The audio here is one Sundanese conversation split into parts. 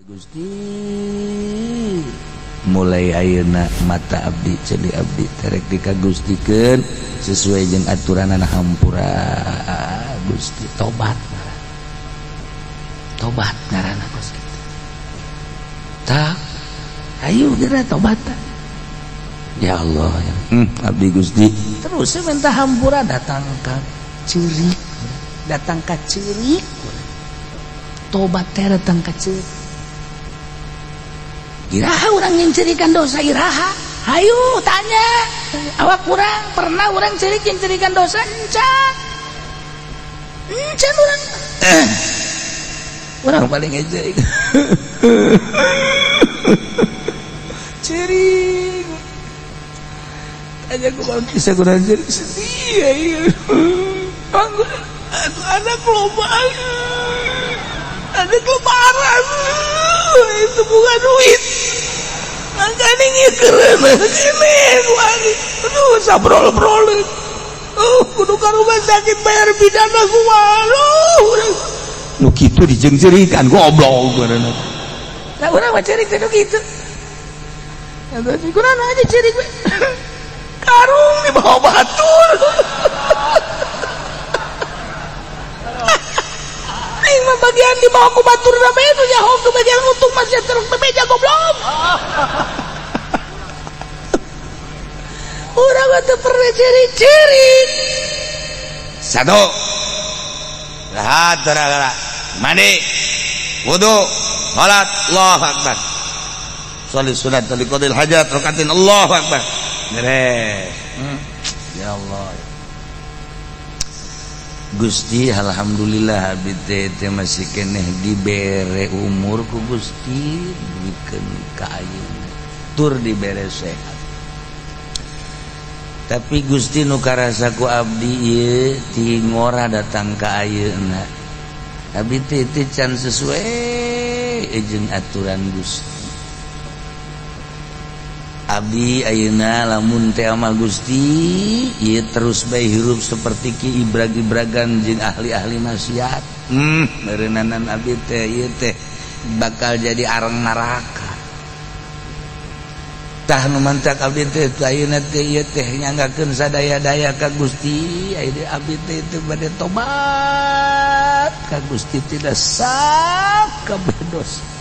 Gusti mulai ayeuna mata abdi ceuli abdi terek dikagustikeun sesuai jeung aturanana hampura Gusti. Tobat, tobat ngaranna kos kitu. Tak ayo geura tobat. Ya Allah ya. Abdi Gusti terus saya minta hampura, datang ka ceurik, datang ka ceurik, tobat teh datang ka ceurik. Iraha urang nyencerikan dosa? Iraha? Hayu tanya awak urang, pernah urang cerik nyencerikan dosa? Encan, encan urang. Urang paling ngecerik cerik. Tanya ku bang bisa kurang cerik sedih ya iya. Anak loba, anak lebaran itu bukan duit, makanya ngikeren ini. Aduh, sabrol-brol, oh, kudu ka rumah sakit bayar pidana kumaha nu kitu dijengcerikan goblok. Nah, urang mah cerik teh nu kitu. Kurang aja cerik karung di bawah batur. Aing mah bagian di bawah ku batur na bae nu nyaho ke bagian untung masih terus bebeja goblok. Urang mah teu pernah ciri-ciri. Satu. Rahat gara-gara. Mandi. Wudu. Salat. Allahu akbar. Sholli sunat liqadil hajat rakatin. Allahu akbar. Beres. Ya Allah. Gusti alhamdulillah abdi teh masih keneh dibere umur ku Gusti dugikeun ka ayeuna tur dibere sehat. Tapi Gusti nu karasa ku abdi ieu ti ngora datang ka ayeuna. Abdi teh teu can sesuai jeung aturan Gusti. Abdi ayeuna lamun teh ama Gusti ieu terus bae hirup seperti ki ibrag-ibragan jeung ahli-ahli maksiat. Meureunana abdi teh ieu teh bakal jadi arang neraka. Tah nu mantak abdi teh ayeuna teh ieu teh nyanggakeun sadaya-daya ka Gusti. Ayeuna abdi teh teu bade tobat ka Gusti tidak sakabeh dosa.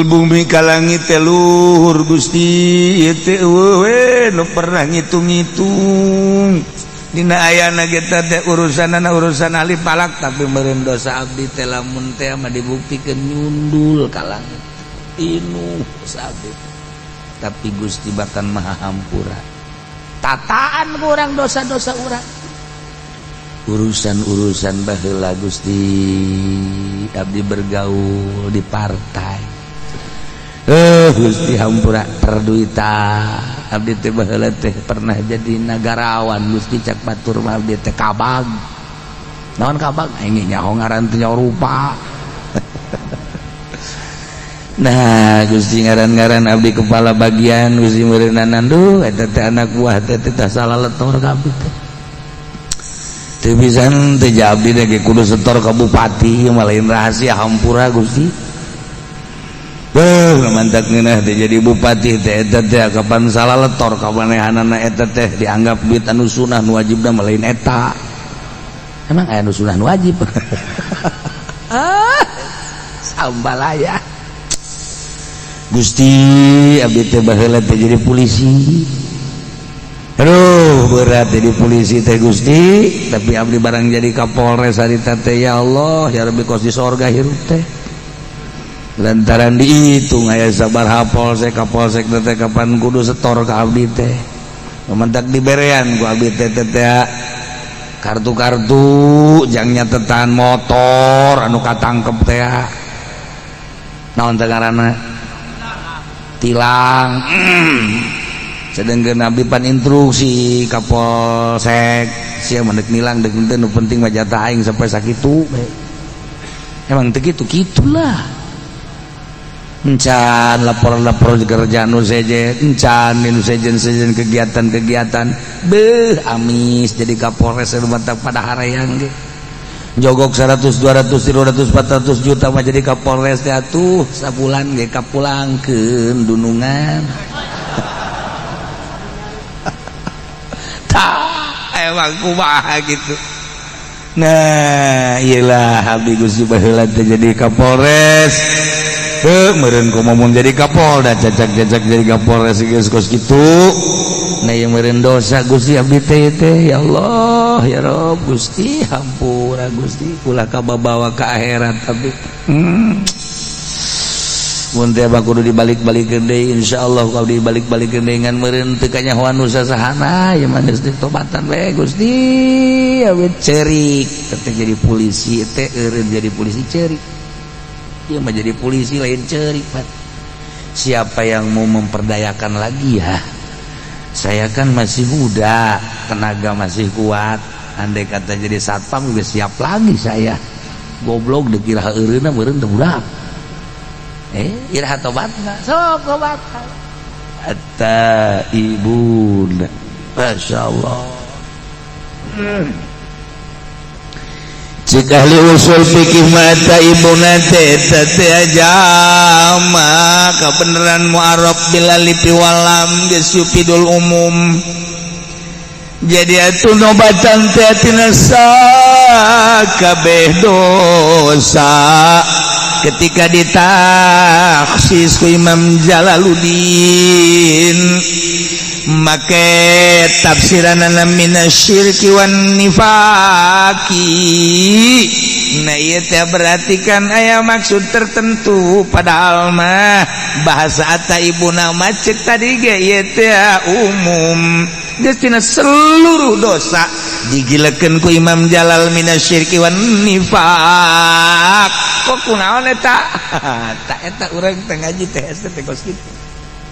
Bumi ka langit teh luhur Gusti teh eueuh we nu pernah ngitung-ngitung dina ayana ge teh urusanana urusan ahli falak, tapi meureun dosa abdi teh lamun teh mah dibuktikeun nyundul ka langit inu dosa abdi. Tapi Gusti bahkan maha hampura tataan ku urang dosa-dosa urang urusan-urusan baheula Gusti abdi bergaul di partai. Gusti hampura perduitan abdi teh baheula teh pernah jadi nagarawan Gusti. Cak batur mah abdi teh kabag. Naon kabag? Aing nyaho ngaran teh nyaho rupa. Nah Gusti ngaran-ngaran abdi kepala bagian Gusti meureunanan duh eta teh anak buah teh teh salah letor ka abdi teh. Teu bisa teh abdi teh ge kudu setor ka bupati mah lain rahasia hampura Gusti. Beuh mantak ngeunah teh jadi bupati teh eta teh kapan salah letor ka manehanana eta teh dianggap duit anu sunah nu wajibna mah lain eta. Emang aya nu sunah nu wajib? Ah, sambalaya. Gusti abdi teh baheula teh jadi polisi. Aduh berat jadi polisi teh Gusti, tapi abdi barang jadi Kapolres harita teh ya Allah ya Rabbi kos di sorga hirup teh. Lantaran dihitung aya sabaraha polsek kapolsek teh kapan kudu setor ka abdi teh. Mentak diberean ku abdi teh teh kartu-kartu jang nyatetan motor anu katangkep teh. Naon teh ngaranna? Tilang. Sedangkan abdi pan instruksi Kapolsek sia mendek nilang dek henteu nu penting mah jatah aing sampai sakitu. Emang teu kitu kitulah. Encan lapor-lapor kerjaan nu sejen, encan nu sejen-sejen kegiatan-kegiatan. Beuh amis jadi Kapolres nu matak pada harayang ge. Jogok 100, 200, 300, 400 juta mah jadi Kapolres teh atuh sabulan ge kapulangkeun dunungan. Tah emang kumaha gitu. Nah, iyalah abdi Gusti baheula teh jadi Kapolres. Heuh, meureun kumaha jadi Kapolda, cacak-cacak jadi Kapolres geus kos kitu. Nah, ieu meureun dosa Gusti abdi teh teh, ya Allah, ya Rob, Gusti hampura Gusti, ulah kababawa ka akhirat tapi mun teh kudu dibalik-balikeun deui, insyaallah kalau dibalik-balikeun deui ngan meureun teu kanyahoan nu sasahana ieu mah geus ditobatan we Gusti. Awet cerik teh jadi polisi teh, eureun jadi polisi cerik. Ieu mah jadi polisi lain cerik, Pak. Siapa yang mau memperdayakan lagi ya? Saya kan masih muda, tenaga masih kuat. Andai kata jadi satpam juga siap lagi saya. Goblok dikira eureunna meureun teu budak. Iraha tobatna? Sok tobat. At-taibun. Masyaallah. Cik ahli usul fikih mata ibuna teh teh jama kebenaran mu'arab bil alif wal lam geus yufidul umum. Jadi atuh nobatan teh tina sakabeh dosa ketika ditaksis ku Imam Jalaluddin make tafsiranana minasyirki wan nifaqi. Nah ieu teh berarti kan aya maksud tertentu, padahal mah bahasa ataibuna mah cek tadi ge ieu teh umum geus tina seluruh dosa digilekeun ku Imam Jalal minasyirki wan nifaq. Kok kunaon eta? Tak eta urang teh ngaji teh hese teh kos kitu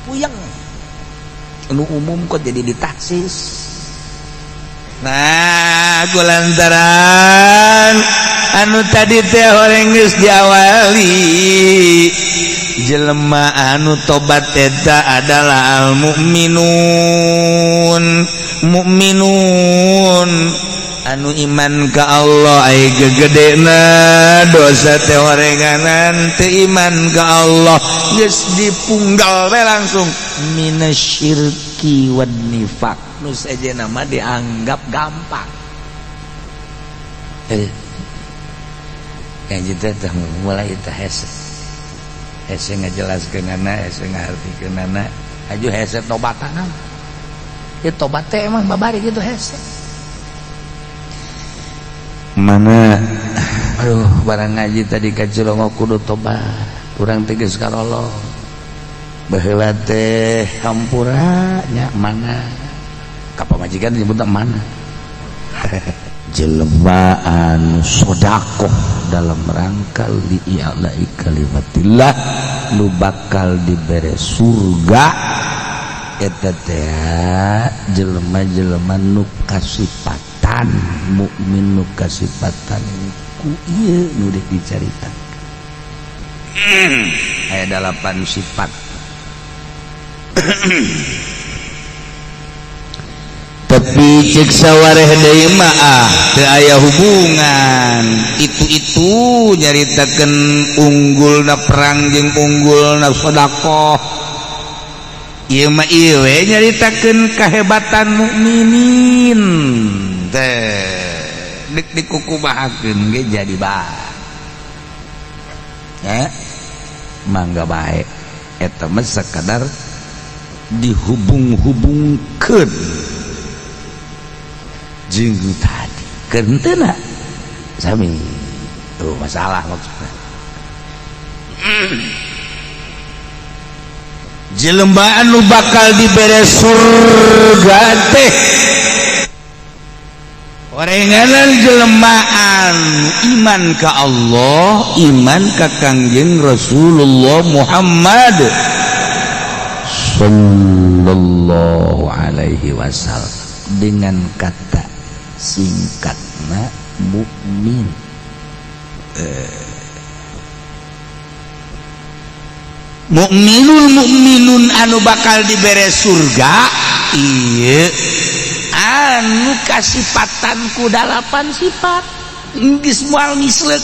puyeng anu umum kok jadi ditaksis. Nah, kulantaran anu tadi teh horeng geus diawali jelema anu tobat eta adalah al mukminun, mukminun anu iman ka Allah. Ai gegedena dosa teh horenganan teu iman ka Allah geus dipunggal we langsung minasyirki wan nifaq. Nu sejenna mah dianggap gampang. Yang teh mulai teh hese hese ngajelaskeunana, hese ngahartikeunana, aju hese tobatana. Ya tobat teh emang babari gitu hese. Mana aduh barang ngaji tadi ka Cilongok kudu tobat urang teh geus karolo baheula teh hampura nya mana ka pamajikan disebut mana jelema anu sedekah dalam rangka li'ilai kalimatillah nu bakal dibere surga eta teh jelema-jelema nu kasipatan mukmin, nu kasipatan ku ieu nu deuk dicaritakeun. Aya 8 sifat. Tapi cek sawareh deui mah ah teu aya hubungan. Itu-itu nyaritakeun unggulna perang jeung unggulna sedekah. Ieu mah ieu we nyaritakeun kahebatan mukminin. Teh dik dikukumahakeun ge jadi bae. Ya, mangga bae. Eta mah sakadar dihubung-hubungkeun jeung tadi. Keunteuna sami. Tuh masalah maksudna. Jelema anu bakal dibere surga teh orenganan jelemaan iman ka Allah, iman ka Kangjeng Rasulullah Muhammad sallallahu alaihi wasallam, dengan kata singkatna mukmin. Mukminul mukminun anu bakal dibere surga ieu anu kasipatanku 8 sifat. Geus moal ngisleuk.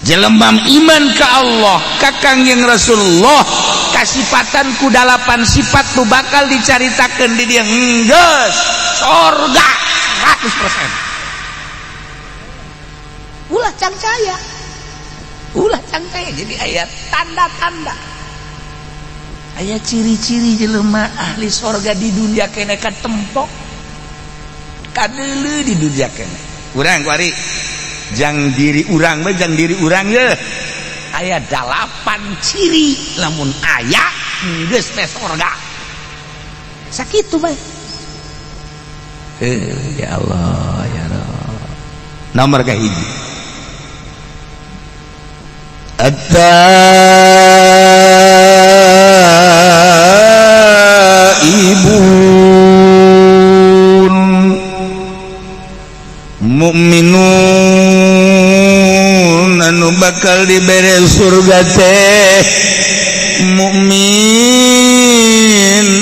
Jelema iman ka Allah, ka Kangjeng Rasulullah, kasipatan ku dalapan sifat nu bakal dicaritakeun di dieu geus sorga 100%. Ulah cangcaya. Ulah cangcaya, jadi aya tanda-tanda. Aya ciri-ciri jelema ahli sorga di dunia kene katempok. Kadeuleu di dunia kene. Urang kuari jang diri urang mah, jang diri urang ye. Aya dalapan ciri lamun aya geus teh sorga. Sakitu bae. Ya Allah, ya Rabb. Nomor kahiji. At-taibun mukminun anu bakal dibere surga teh mukmin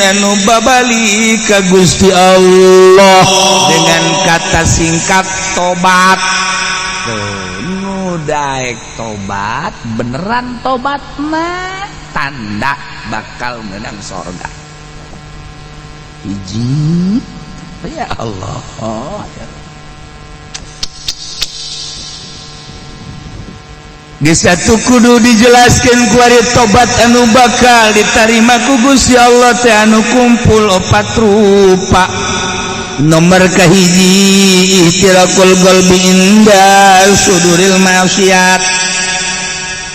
anu babali ka Gusti Allah dengan kata singkat tobat. Nu daek tobat beneran tobat mah tanda bakal menang sorga. Hiji, ya Allah, ya. Geus atuh kudu dijelaskeun kuari tobat anu bakal ditarima ku Gusti Allah teh anu kumpul opat rupa. Nomor kahiji ihtirakul qalbi inda suduril maksiat.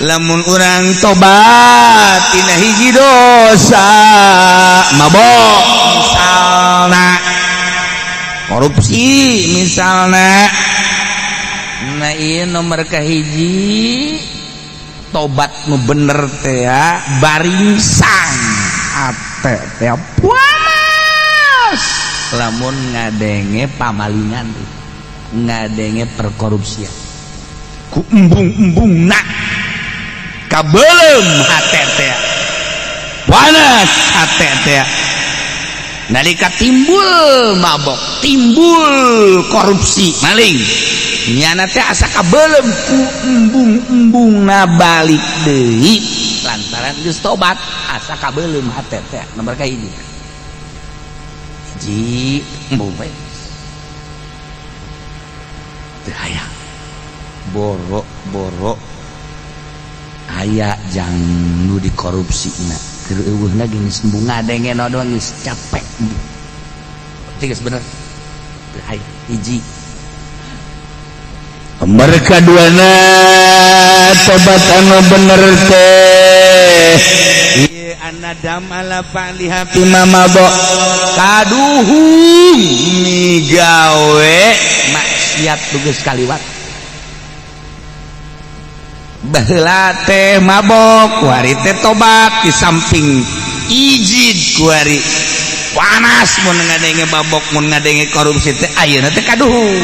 Lamun urang tobat tina hiji dosa, mabok misalna, korupsi misalna. Nah ieu nomor kahiji tobat nu bener teh ya baringsang ate teh puas lamun ngadenge pamalingan, ngadenge perkorupsian ku embung-embungna kabelem hate teh panas hate teh nalika timbul mabok, timbul korupsi, maling nyana teh asa kabelem ku embung-embungna balik deui lantaran geus tobat asa kabelem hate teh. Nomor kahiji hiji embung bae teu aya borok-borok aya jang nu dikorupsina keur eueuhna geus embung ngadenge doang geus capek. Geus bener teu aya hiji. Nomor kaduana tobat anu bener teh ieu anadam ala fa'liha bima mabok kaduhung migawe maksiat nu geus kaliwat. Baheula teh mabok kuari teh tobat di samping ijid kuari panas mun ngadenge mabok mun ngadenge korupsi teh ayeuna teh kaduhung.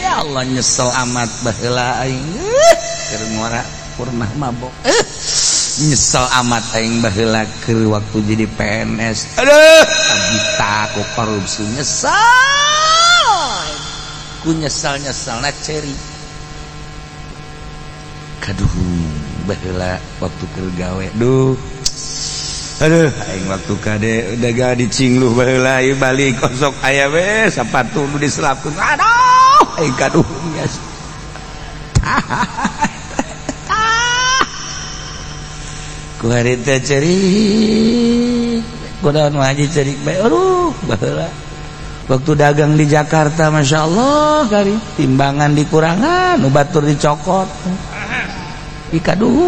Ya Allah nyesel amat baheula aing keur ngora pernah mabok. Nyesel amat aing baheula keur waktu jadi PNS. Aduh, kabita ku korupsi nyesel. Ku nyesel-nyeselna ceri. Kaduhung baheula waktu keur gawe. Duh. Aduh, aing waktu kade udah gak dicingluh baheula ieu balik kosok aya we sapatu nu diselapkeun. Aduh, aing kaduhung geus. Ku harita cerik, kunaon mah haji cerik bae. Aduh, baheula waktu dagang di Jakarta Masya Allah kari timbangan dikurangan, nu batur dicokot. Ikaduhung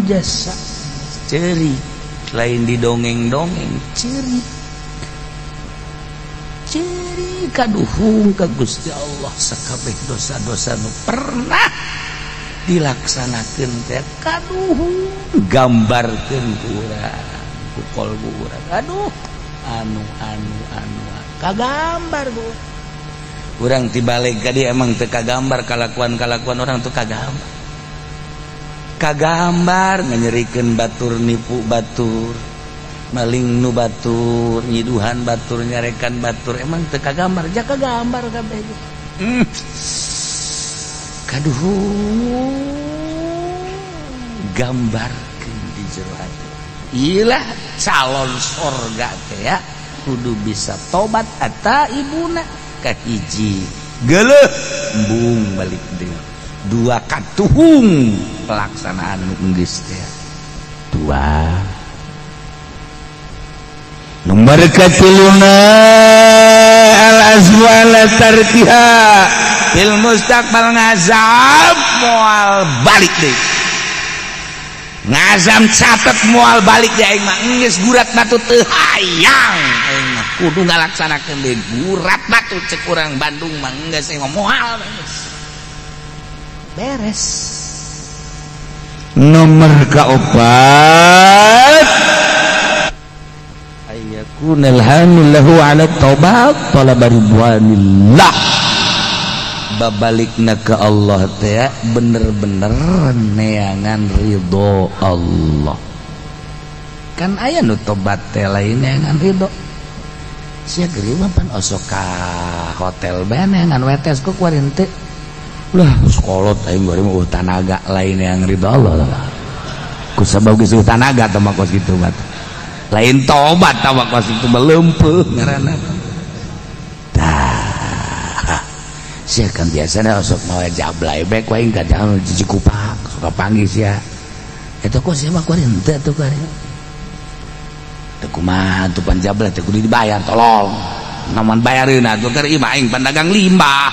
jasa cerik, lain didongeng-dongeng cerik. Cerik kaduhung ka Gusti Allah sakabeh dosa-dosa nu pernah dilaksanakeun teh kaduhung gambarkeun ku urang ku kolbu urang. Aduh, anu anu anu kagambar bu urang tibalik ka dieu emang teu kagambar kalakuan-kalakuan orang teu kagambar. Kagambar nganyerikeun batur, nipu batur, maling nu batur, nyiduhan batur, nyarekan batur, emang teu kagambar, ja kagambar kabeh. Kaduh gambarkeun di jero hati. Iyalah calon sorga teh ya kudu bisa tobat ata ibuna kahiji geuleuh embung balik deui dua katuhung pelaksanaan nu geus teh dua nomor katiluna al azmu ala tarkiha fil mustaqbal ngazab moal balik deui ngazam catet moal balik deui aing mah geus gurat batu teu hayang aing mah kudu ngalaksanakeun deui gurat batu cek urang Bandung mah geus aing mah moal geus beres. Nomor kaopat ayyakunal hamil lahu ala taubat talaba ridwanillah babalikna ke Allah teh bener-bener neangan ridho Allah. Kan aya nu tobat teh lain neangan ridho. Sia geus mah pan osok ka hotel bae neangan wetes kok kuari henteu. Lah sekolot aing kuari mah tanaga lain neangan ridho Allah lah. Ku sabab geus tanaga teh mah kos kitu mah. Lain tobat tah mah kos kitu melempeuh ngaranna. Tah sia kan biasana osok mawa jablay bae ku aing ka jalan Cikupak suka panggih sia. Eta kok sia mah kuari henteu atuh kuari. Teu kumaha atuh pan jablay teh kudu dibayar tolong. Namun bayareun atuh keur ieu mah aing pandagang limbah.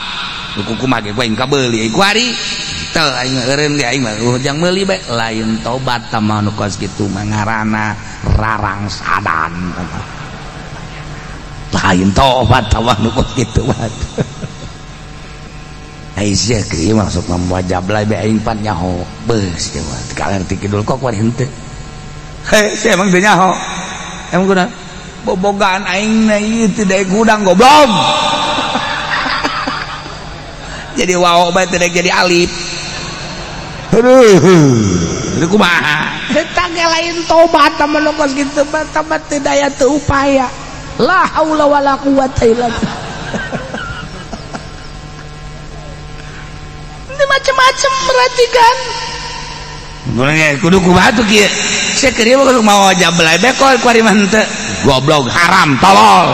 Nu kumaha ge ku aing kabeuli kuari. Teu aing eureun ge aing mah jang meuli bae lain tobat tah mah nu kos kitu mah ngaranna rarangsadan. Lain tobat tah mah nu kos kitu mah. Ai sia kieu maksud mah jablay bae aing pan nyaho. Beuh sia mah teu ngarti kidul kok kuari henteu. Heh sia emang teu nyaho. Emang kunaon? Bobogaan aing na ieu teu daek hudang goblok. Jadi waw bae teu daek jadi alif. Aduh, itu kumaha? Eta ge lain tobat tah mah nu kos kitu mah tobat teu daya teu upaya. La haula wala quwata illa billah. Ini macam-macam berarti kan. Kudu kumaha tuh kieu? Sia keur ieu mah kudu mawa jablay bae kuari mah henteu. Goblok haram tolol.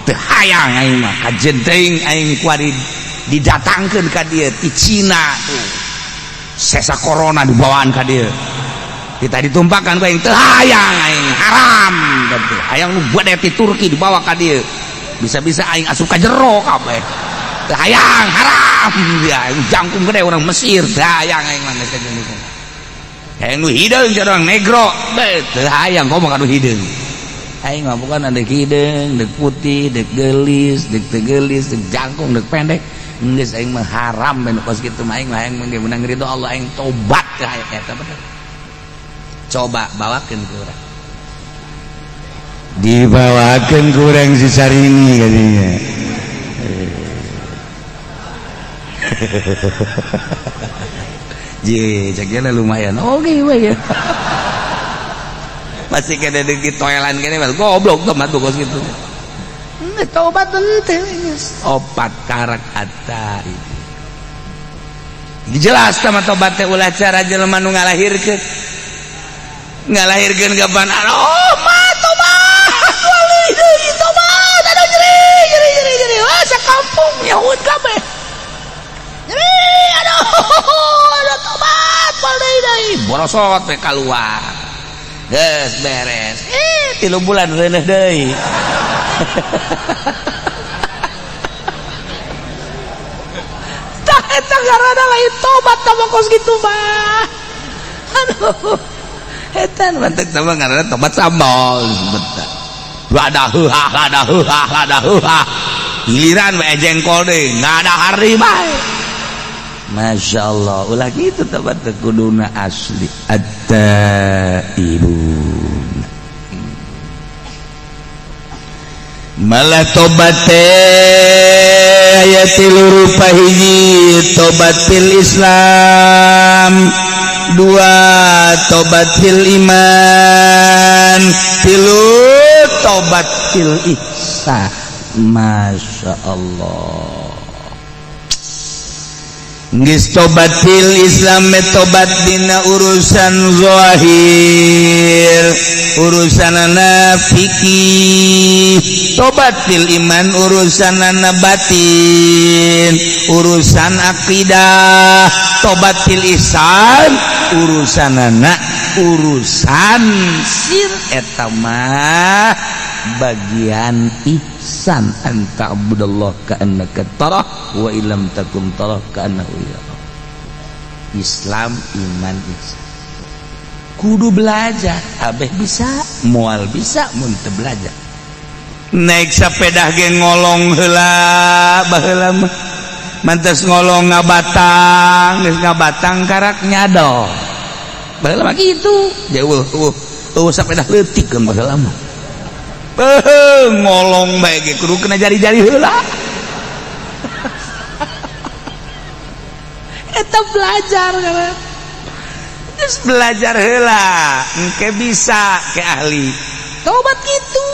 Teu hayang aing mah kajen teuing aing kuari didatangkeun ka dieu ti Cina tuh. Sesa corona dibawaan ka dieu. Kita ditumpakan ku aing teu hayang aing haram teh. Hayang nu bade ti Turki dibawa ka dieu. Bisa-bisa aing asup ka jero kabeh. Teu hayang haram dia aing jangkung gede urang Mesir teu hayang aing mah geus kajen itu. Hayang nu hideung orang negro teu hayang komo ka nu hideung. Aing mah bukan ada hideung, deuk putih, deuk geulis, deuk teu geulis, deuk jangkung, deuk pendek. Geus aing mah haram ben kos kitu mah aing mah hayang menang ridho Allah aing tobat teu hayang eta bener. Coba bawakeun ku urang. Dibawakeun ku urang si Sarini kadinya. Je, cek lumayan. Oke we ya. Masih kena di toilan kene mah goblok tomat kos kitu. Tobat henteu geus. Opat karak ata. Jelas sama tobat teh ulah cara jelema nu ngalahirkeun. Ngalahirkeun kapan? Oh, mah tobat. Wali deui tobat. Aduh nyeri nyeri nyeri nyeri. Wah, sakampung nyahueun kabeh. Nyeri aduh. Aduh tobat wali deui. Borosot we kaluar. Geus beres. 3 bulan reuneuh deui. Tah eta ngaranna lain tobat tah mah kos kitu mah. Aduh. Eta nu mantek tah mah ngaranna tobat sambal disebut tah. Lada heuhah lada heuhah lada heuhah. Giliran we jengkol deui ngadahar deui bae. Masya Allah, ulah gitu tobat teh kuduna asli at-taibun. Malah tobat teh aya tilu rupa hiji tobat fil Islam, dua tobat fil iman, tilu tobat fil ihsan. Masya Allah. Geus tobatil Islam tobat dina urusan zahir, urusanana fikih, tobatil iman urusanana batin, urusan akidah, tobatil ihsan urusanana urusan sir eta mah bagian ihsan an ta'budallah ka'annaka tarah wa illam takum tarah ka'annahu yara. Islam iman ihsan kudu belajar, abeh bisa moal bisa mun teu belajar. Naik sepeda ge ngolong heula baheula mah mantas ngolong ngabatang, geus ngabatang karak nyadol baheula mah kitu. Jauh eueuh sepeda leutik kan baheula mah. Ngolong bae ge kudu kena jari-jari heula. Eta belajar kan. Geus belajar heula, engke bisa ke ahli. Tobat kitu.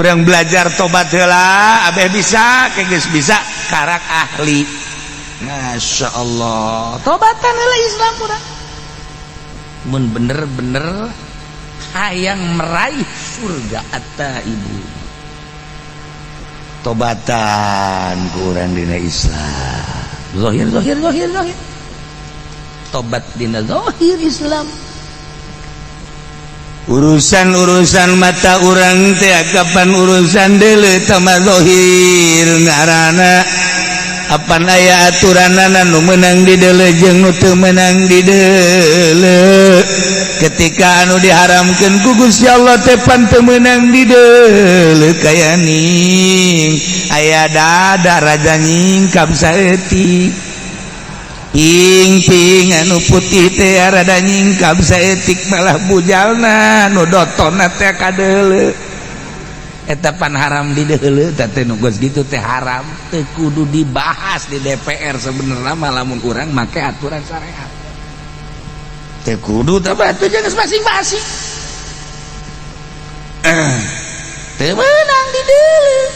Urang belajar tobat heula, abeh bisa, ke geus bisa karak ahli. Masya Allah. Tobatan heula Islam urang. Mun bener-bener hayang meraih surga atta ibu tobatan kurang dina Islam zahir zahir zahir zahir tobat dina zahir Islam. Urusan-urusan mata urang teh kapan urusan deuleu tama zahir ngaranna apan aya aturanana nu meunang di deuleu jeung nu teu meunang di deuleu. Ketika anu diharamkeun ku Gusti Allah teh pan teu meunang di deuleu kaya ning aya dada raja nyingkap saeutik ping-ping anu putih teh rada nyingkap saeutik malah bujalna nu dotonna teh kadeuleu. Eta pan haram di deuleu teh nu geus kitu teh haram teu kudu dibahas di DPR sebenarnya mah lamun urang make aturan syariat. Teu kudu teh batu jeung masing-masing. Teu meunang di deuleu.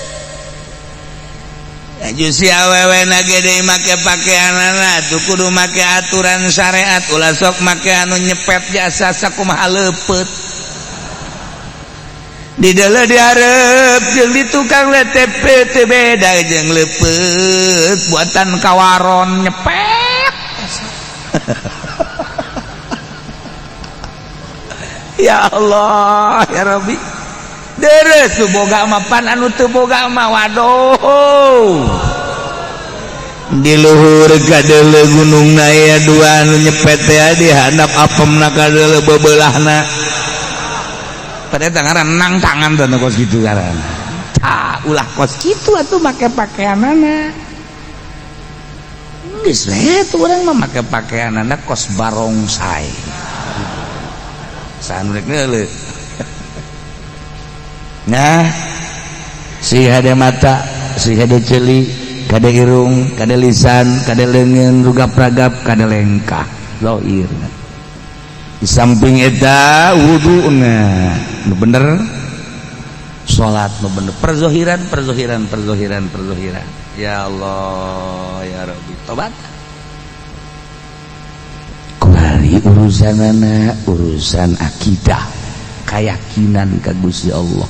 Aju si awewe na ge make pakeanana tuh kudu make aturan syariat ulah sok make anu nyepet jasa sakumaha leupeut. Di deuleu dihareup jeung di tukang LTP teu beda jeung leupeut buatan kawaron nyepet. Ya Allah ya Rabbi. Deres nu boga mah pan anu teu boga mah waduh. Di luhur kadeuleu gunung na aya dua anu nyepet teh di handap apemna kadeuleu bebeulahna. Pada tangan nang tangan tuh kos gitu karena tak ulah kos gitu atuh make pakaianana geus we tuh urang mah make pakaianana kos barongsai saha rek neuleuh. Nah si hade mata, si hade ceuli, kade irung, kade lisan, kade leungeun, rugap-ragap, kade lengkah zahir. Di samping eta wuduna nu bener, salat nu bener, perzohiran perzohiran perzohiran perzohiran. Ya Allah ya Rabbi tobat. Kuari urusanana urusan akidah, keyakinan ka Gusti Allah.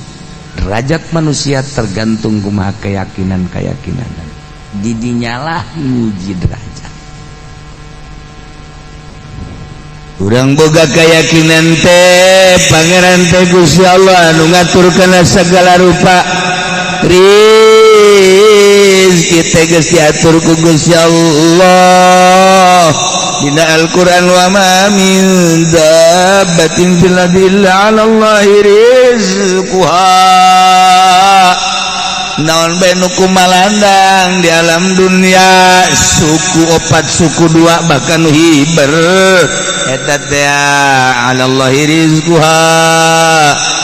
Derajat manusia tergantung kumaha keyakinan-keyakinan. Didinyalah nguji derajat. Urang boga keyakinan teh pangeran teh Gusti Allah anu ngatur kana segala rupa rizki teh geus diatur ku Gusti Allah dina Al-Qur'an wa ma min dabbatin fil ardi illa 'ala Allahi rizquha. Naon bae nu kumalandang di alam dunia suku opat suku dua bahkan nu hiber eta teh 'ala Allahi rizquha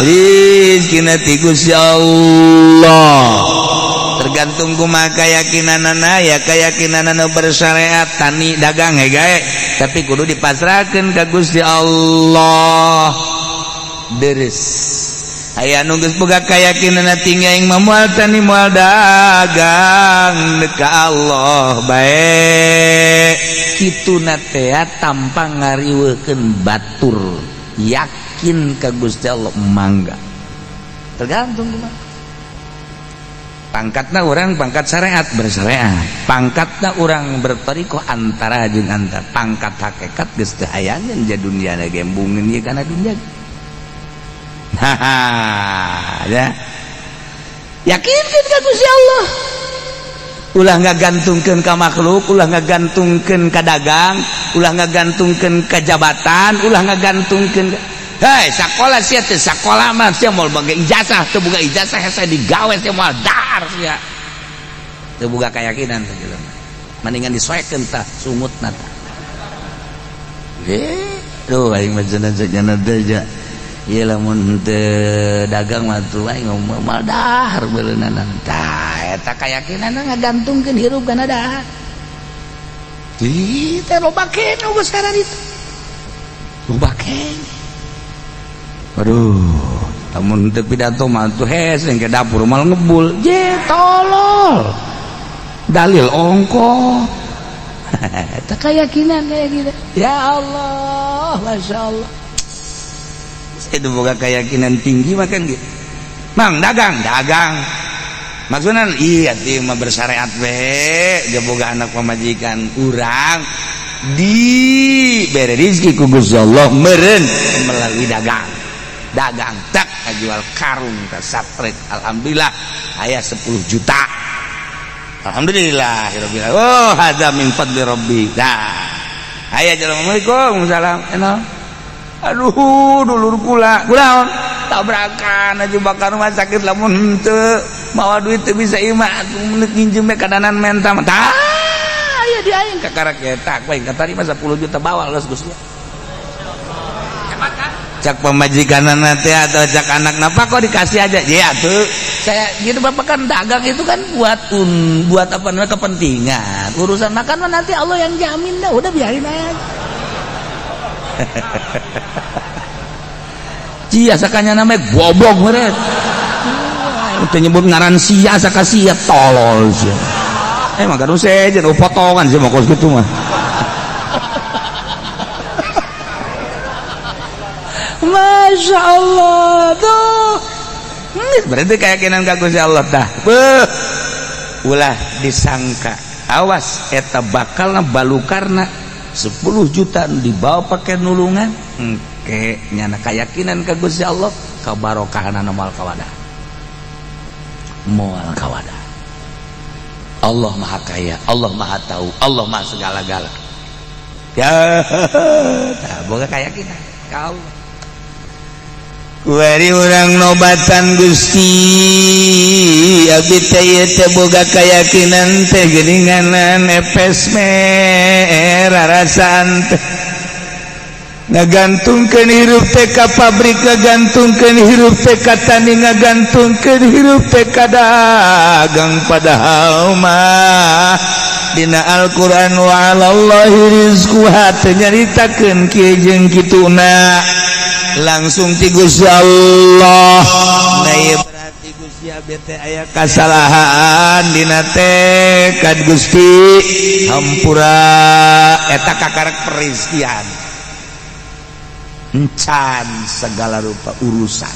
rizkina ti Gusti Allah. Tergantung kumaha keyakinanana ya keyakinanana bersyariat tani dagang he gae tapi kudu dipasrahkeun ka Gusti Allah. Deres Aya nu geus boga keyakinan tinggi, aing mah moal tani, moal dagang, ka Allah bae. Kituna teh tanpa ngariweukeun batur, yakin ka Gusti Allah, mangga. Tergantung kumaha pangkatna. Orang pangkat syariat, bersyariat. Pangkatna orang bertoriko, antara jeung antara. Pangkat hakikat geus teu hayangeun ja dunia gembungeun ieu kana dunia. Haha, ya. Yakinkan ka Gusti Allah. Ulah ngagantungkeun ka makhluk, ulah ngagantungkeun ka dagang, ulah ngagantungkeun ka jabatan, ulah ngagantungkeun. Hei, sakola sia teh, sakola mah sia moal boga ijazah, teu boga ijazah hese digawe, sia moal dahar sia. Teu boga keyakinan teh jelema. Mendingan disoekeun tah sungutna tah. Eh, duh, aing mah cenah cenah teh ja. Ieu lamun teu dagang mah tuh aing moal dahar beuleunan. Tah, eta keyakinan ngagantungkeun hirup kana dahar. Ih, teh loba keneh geus itu. Loba keneh. Aduh, lamun teu pidato mah tuh hese ke dapur mal ngebul. Je tolol. Dalil ongko. Eta keyakinan kayak gitu. Ya Allah, Masya Allah. Itu boga keyakinan tinggi makan gitu. Mang dagang, dagang. Maksudnya iya ti mah bersyariat we, dia boga anak pamajikan urang di bere rezeki ku Gusti Allah meureun melalui dagang. Dagang tak jual karung ke satrek, alhamdulillah aya 10 juta, alhamdulillah. Oh, hadza min fadli rabbi. Dah aya Assalamualaikum, salam enal. Aduh, dulur kula kunaon, tabrakan aja bakal rumah sakit, lamun henteu mawa duit teu bisa imah, menit nginjem we kadanan menta tah aya di aing kakarak eta ku aing katarima 10 juta, bawa geus Gusti. Cak pemajikan nanti atau cak anak, napa kok dikasih aja ya tuh saya gitu. Bapak kan dagang itu kan buat buat apa namanya, kepentingan urusan makan mah nanti Allah yang jamin dah, udah biarin aja. Cia sakanya namanya goblok meureun. Teu nyebut ngaran sia saka sia tolol sia. Emang kan sejen potongan sih mau kos gitu mah. Masya Allah tuh. Berarti keyakinan ka Gusti Allah dah. Beuh. Ulah disangka. Awas eta bakalna balukarna 10 juta dibawa pakai nulungan. Engke nyana keyakinan ka Gusti Allah kabarokahanana moal kawadah. Moal kawadah. Allah Maha Kaya, Allah Maha Tahu, Allah Maha segala-gala. Ya, tah boga keyakinan ka Allah. Kuari urang nobatan Gusti, abdi teh ieu teh boga keyakinan teh geuninganan epes merah rasaan teh ngagantungkeun hirup teh ka pabrik, ngagantungkeun hirup teh ka tani, ngagantungkeun hirup teh ka dagang, padahal mah dina Al-Qur'an wa 'alallahi rizquha teh nyaritakeun kieu jeung kituna langsung ti Gusti Allah. Nah ieu berarti Gusti abdi teh aya kasalahan dina tekad, Gusti hampura. Eta kakarek perizkian encan segala rupa urusan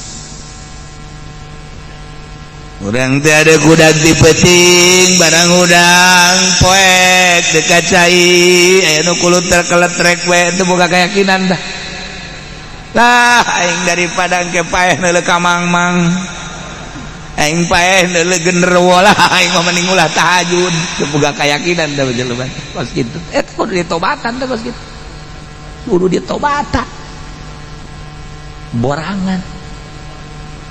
urang teh ada kudak di peting barang udang poek dekat cai aya nu kuluter keletrek we teu boga keyakinan dah lah. Aing daripada engke paeh neuleuh ka mangmang, aing paeh neuleuh genderuwo lah, aing mah mending ulah tahajud. Teu boga keyakinan dah jelema kos kitu. Eta kudu ditobatan teh kos kitu, kudu ditobatan. Borangan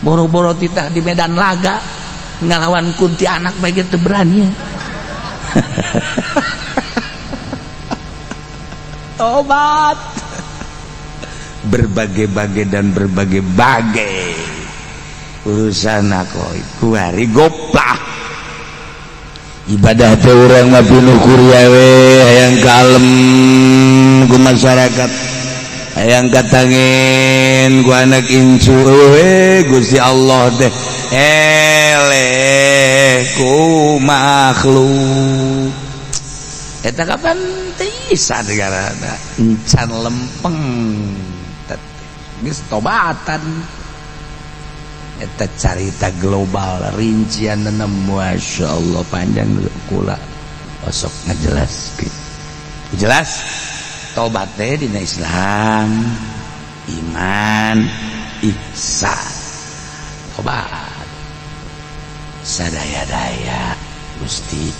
boro-boro titah di medan laga ngalawan kunti anak bae teu berani. Tobat berbagai-bagai dan berbagai-bagai urusan aku kuari goplah ibadah teh urang mah pinuh kuria we, hayang kalem ku masyarakat. Hayang katangen ku anak incu we Gusti Allah teh eleh ku makhluk. Eta kapan tisan garana encan lempeng geus tobatan. Eta carita global rincian, Masya Allah, panjang, kula osok ngajelaskeun jelas tobat teh dina Islam, iman, ihsan, tobat sadaya-daya. Gusti,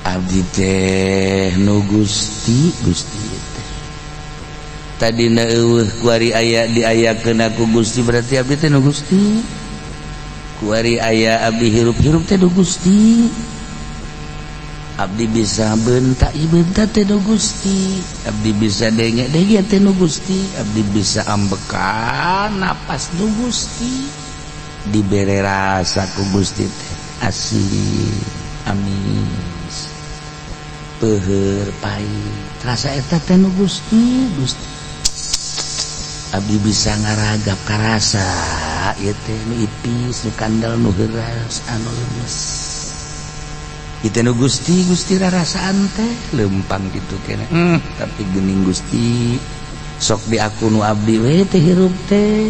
Abdi teh nu Gusti, Gusti teh tadina eueuh, kuari aya, diayakeun ku Gusti, berarti abdi teh nu Gusti. Kuari aya abdi hirup-hirup teh nu Gusti. Abdi bisa bentak bentak teh nu Gusti. Abdi bisa denge denge teh nu Gusti. Abdi bisa ambekan napas nu Gusti. Dibere rasa ku Gusti teh asin, amis, peuheur, pahit, rasa eta teh nu Gusti. Gusti, abdi bisa ngaragap karasa ieu teh nu ipis, nu kandel, nu heuras, anu lemes. Itu nu Gusti. Gusti, rarasaan teh lempang gitu kene, tapi geuning Gusti sok di aku nu abdi we teh hirup teh.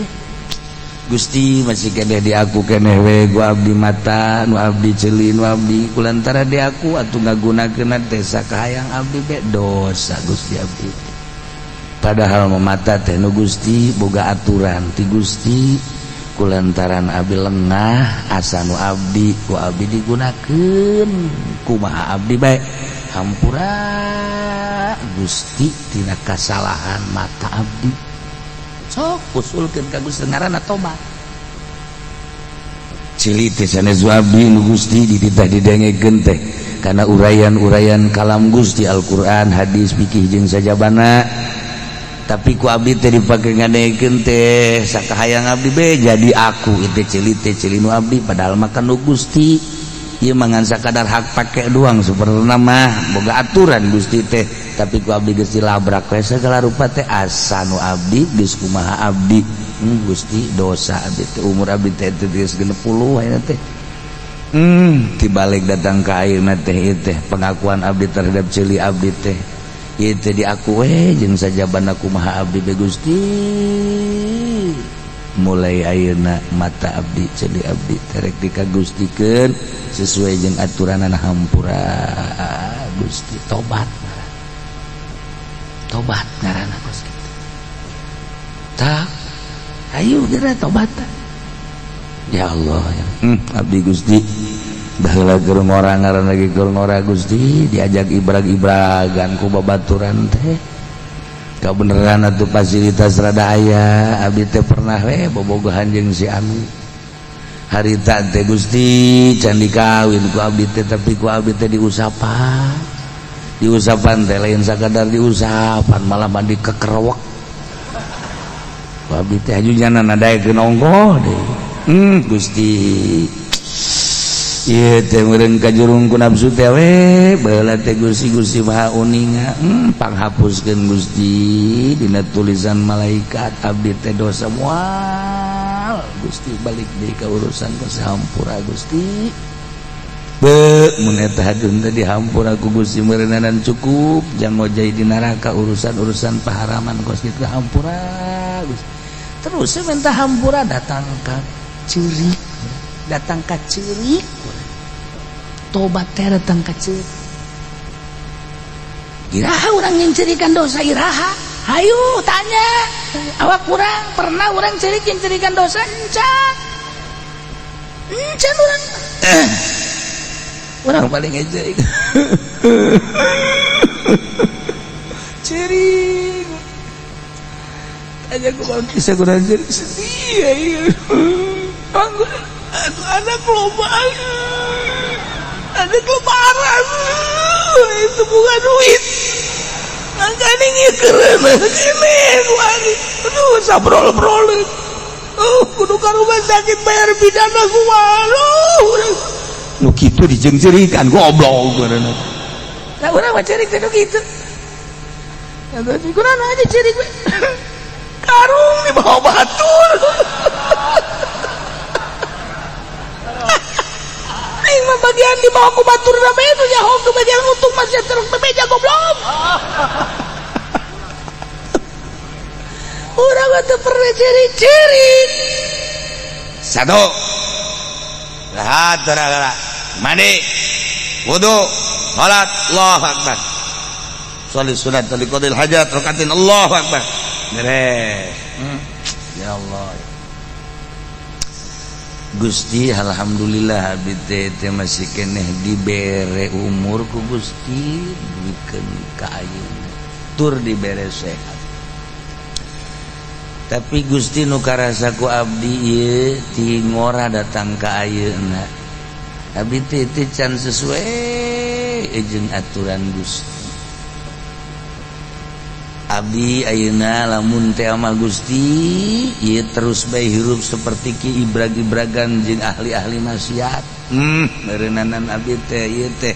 Gusti, masih keneh di aku keneh we gua abdi mata nu abdi, ceuli nu abdi. Kulantara di aku atuh ngagunakeun teh sakahayang abdi be dosa. Gusti, abdi padahal mata teh nu Gusti, boga aturan ti Gusti. Kulantaran abdi lengah, asa nu abdi ku abdi digunakeun kumaha abdi bae. Hampura Gusti tina kasalahan mata abdi. Sok usulkeun ka Gusti, ngaranna tobat. Ceuli teh sanes abdi, nu Gusti. Dititah didengekeun teh karena uraian-uraian kalam Gusti, Al-Qur'an, hadis, fikih jeung sajabana, tapi ku abdi teh dipake ngadengekeun teh sakahayang abdi be jadi aku itu. Ceuli teh ceuli nu abdi, padahal makan nu Gusti. Ieu mangan sakadar hak pake doang. Sebenarnya mah boga aturan Gusti teh, tapi ku abdi geus dilabrak we segala rupa teh, asa nu abdi geus kumaha abdi. Gusti, dosa abdi teh. Umur abdi teh geus 60 ayeuna teh. Tibalik datang ka ayeuna teh, ieu teh pengakuan abdi terhadap ceuli abdi teh, ieu teh diaku we jeung sajabana kumaha abdi be. Gusti, mulai ayeuna mata abdi, ceuli abdi terek dikagustikeun sesuai jeung aturanana. Hampura Gusti. Tobat, tobat ngaranna kos kitu. Tak ayo geura tobat. Ya Allah ya. Abdi Gusti baheula keur ngora, ngaran lagi keur ngora Gusti, diajak ibrag-ibragan ku babaturan teh. Kabeneran atuh fasilitas rada aya, abdi teh pernah we bobogohan jeung si anu harita teh Gusti. Can dikawin ku abdi teh, tapi ku abdi teh diusapan. Diusapan teh lain sakadar diusapan, malah mandi kekerwek ku abdi teh, haju jana nadaekeun ongkoh deui. Gusti, ieu teh meureun kajurung ku nafsu teh we baheula teh. Gusti, Gusti Maha uninga, panghapuskeun Gusti dina tulisan malaikat abdi teh dosa moal. Gusti, balik deui ka urusan ka hampura Gusti. Be mun eta hadeun teh dihampura ku Gusti meureunanan cukup jang ngojay di neraka urusan-urusan paharaman kos kitu. Hampura Gusti. Terus saya minta hampura, datang ka ceurik, datang ka ceurik. Tobat teh datang ka ceurik. Iraha urang nyincirikan dosa? Iraha? Hayu tanya awak urang, pernah urang ceurik nyincirikan dosa? Encan, encan urang. Urang paling ngecerik ceurik. Tanya ku bisa kurang ceurik, sedih ya. Iya, anak loba, anak lebaran itu bukan duit, makanya keren ini. Aduh, sabrol-brol, oh, kudu ka rumah sakit bayar pidana kumaha nu kitu dijengcerikan goblok. Nah, urang mah ceurik teh nu kitu. Kunaon aja ciri gue karung di bawah batur. Aing mah bagian di bawah ku batur bae nu nyaho ke bagian untung masih terus bebeja goblok. Urang mah teu pernah ciri-ciri. Satu. Rahat gara-gara mandi, wudu, salat, Allahu akbar. Sholli sunat liqadil hajat rakatin, Allahu akbar. Beres. Ya Allah. Gusti alhamdulillah abdi teh masih keneh dibere umur ku Gusti dugikeun ka ayeuna. Tur dibere sehat. Tapi Gusti nu karasa ku abdi ieu ti ngora datang ka ayeuna. Abdi teh teu can sesuai jeung aturan Gusti. Abdi ayeuna lamun teh ama Gusti ieu terus bae hirup seperti ki ibrag-ibragan jeung ahli-ahli maksiat. Meureunana abdi teh ieu teh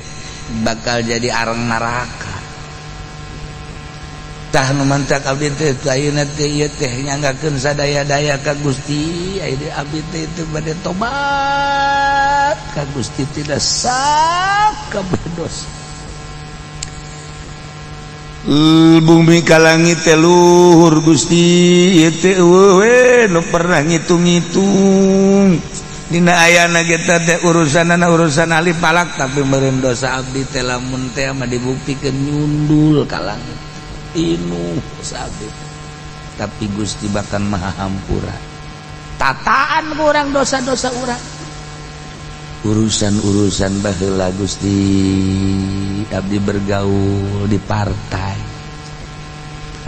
bakal jadi arang neraka. Tah nu mantak abdi teh ayeuna teh ieu teh nyanggakeun sadaya-daya ka Gusti, ayeuna abdi teh teu bade tobat ka Gusti tidak sakabeh dosa. Bumi ka langit teh luhur Gusti ieu teh eueuh we nu pernah ngitung-ngitung. Dina ayana ge teh urusanana urusan ahli falak, tapi meureun dosa abdi teh lamun teh mah dibuktikeun nyundul ka langit. Inu sabit. Tapi Gusti bahkan maha hampura. Tataan kurang dosa-dosa urang. Urusan-urusan baheula Gusti abdi bergaul di partai.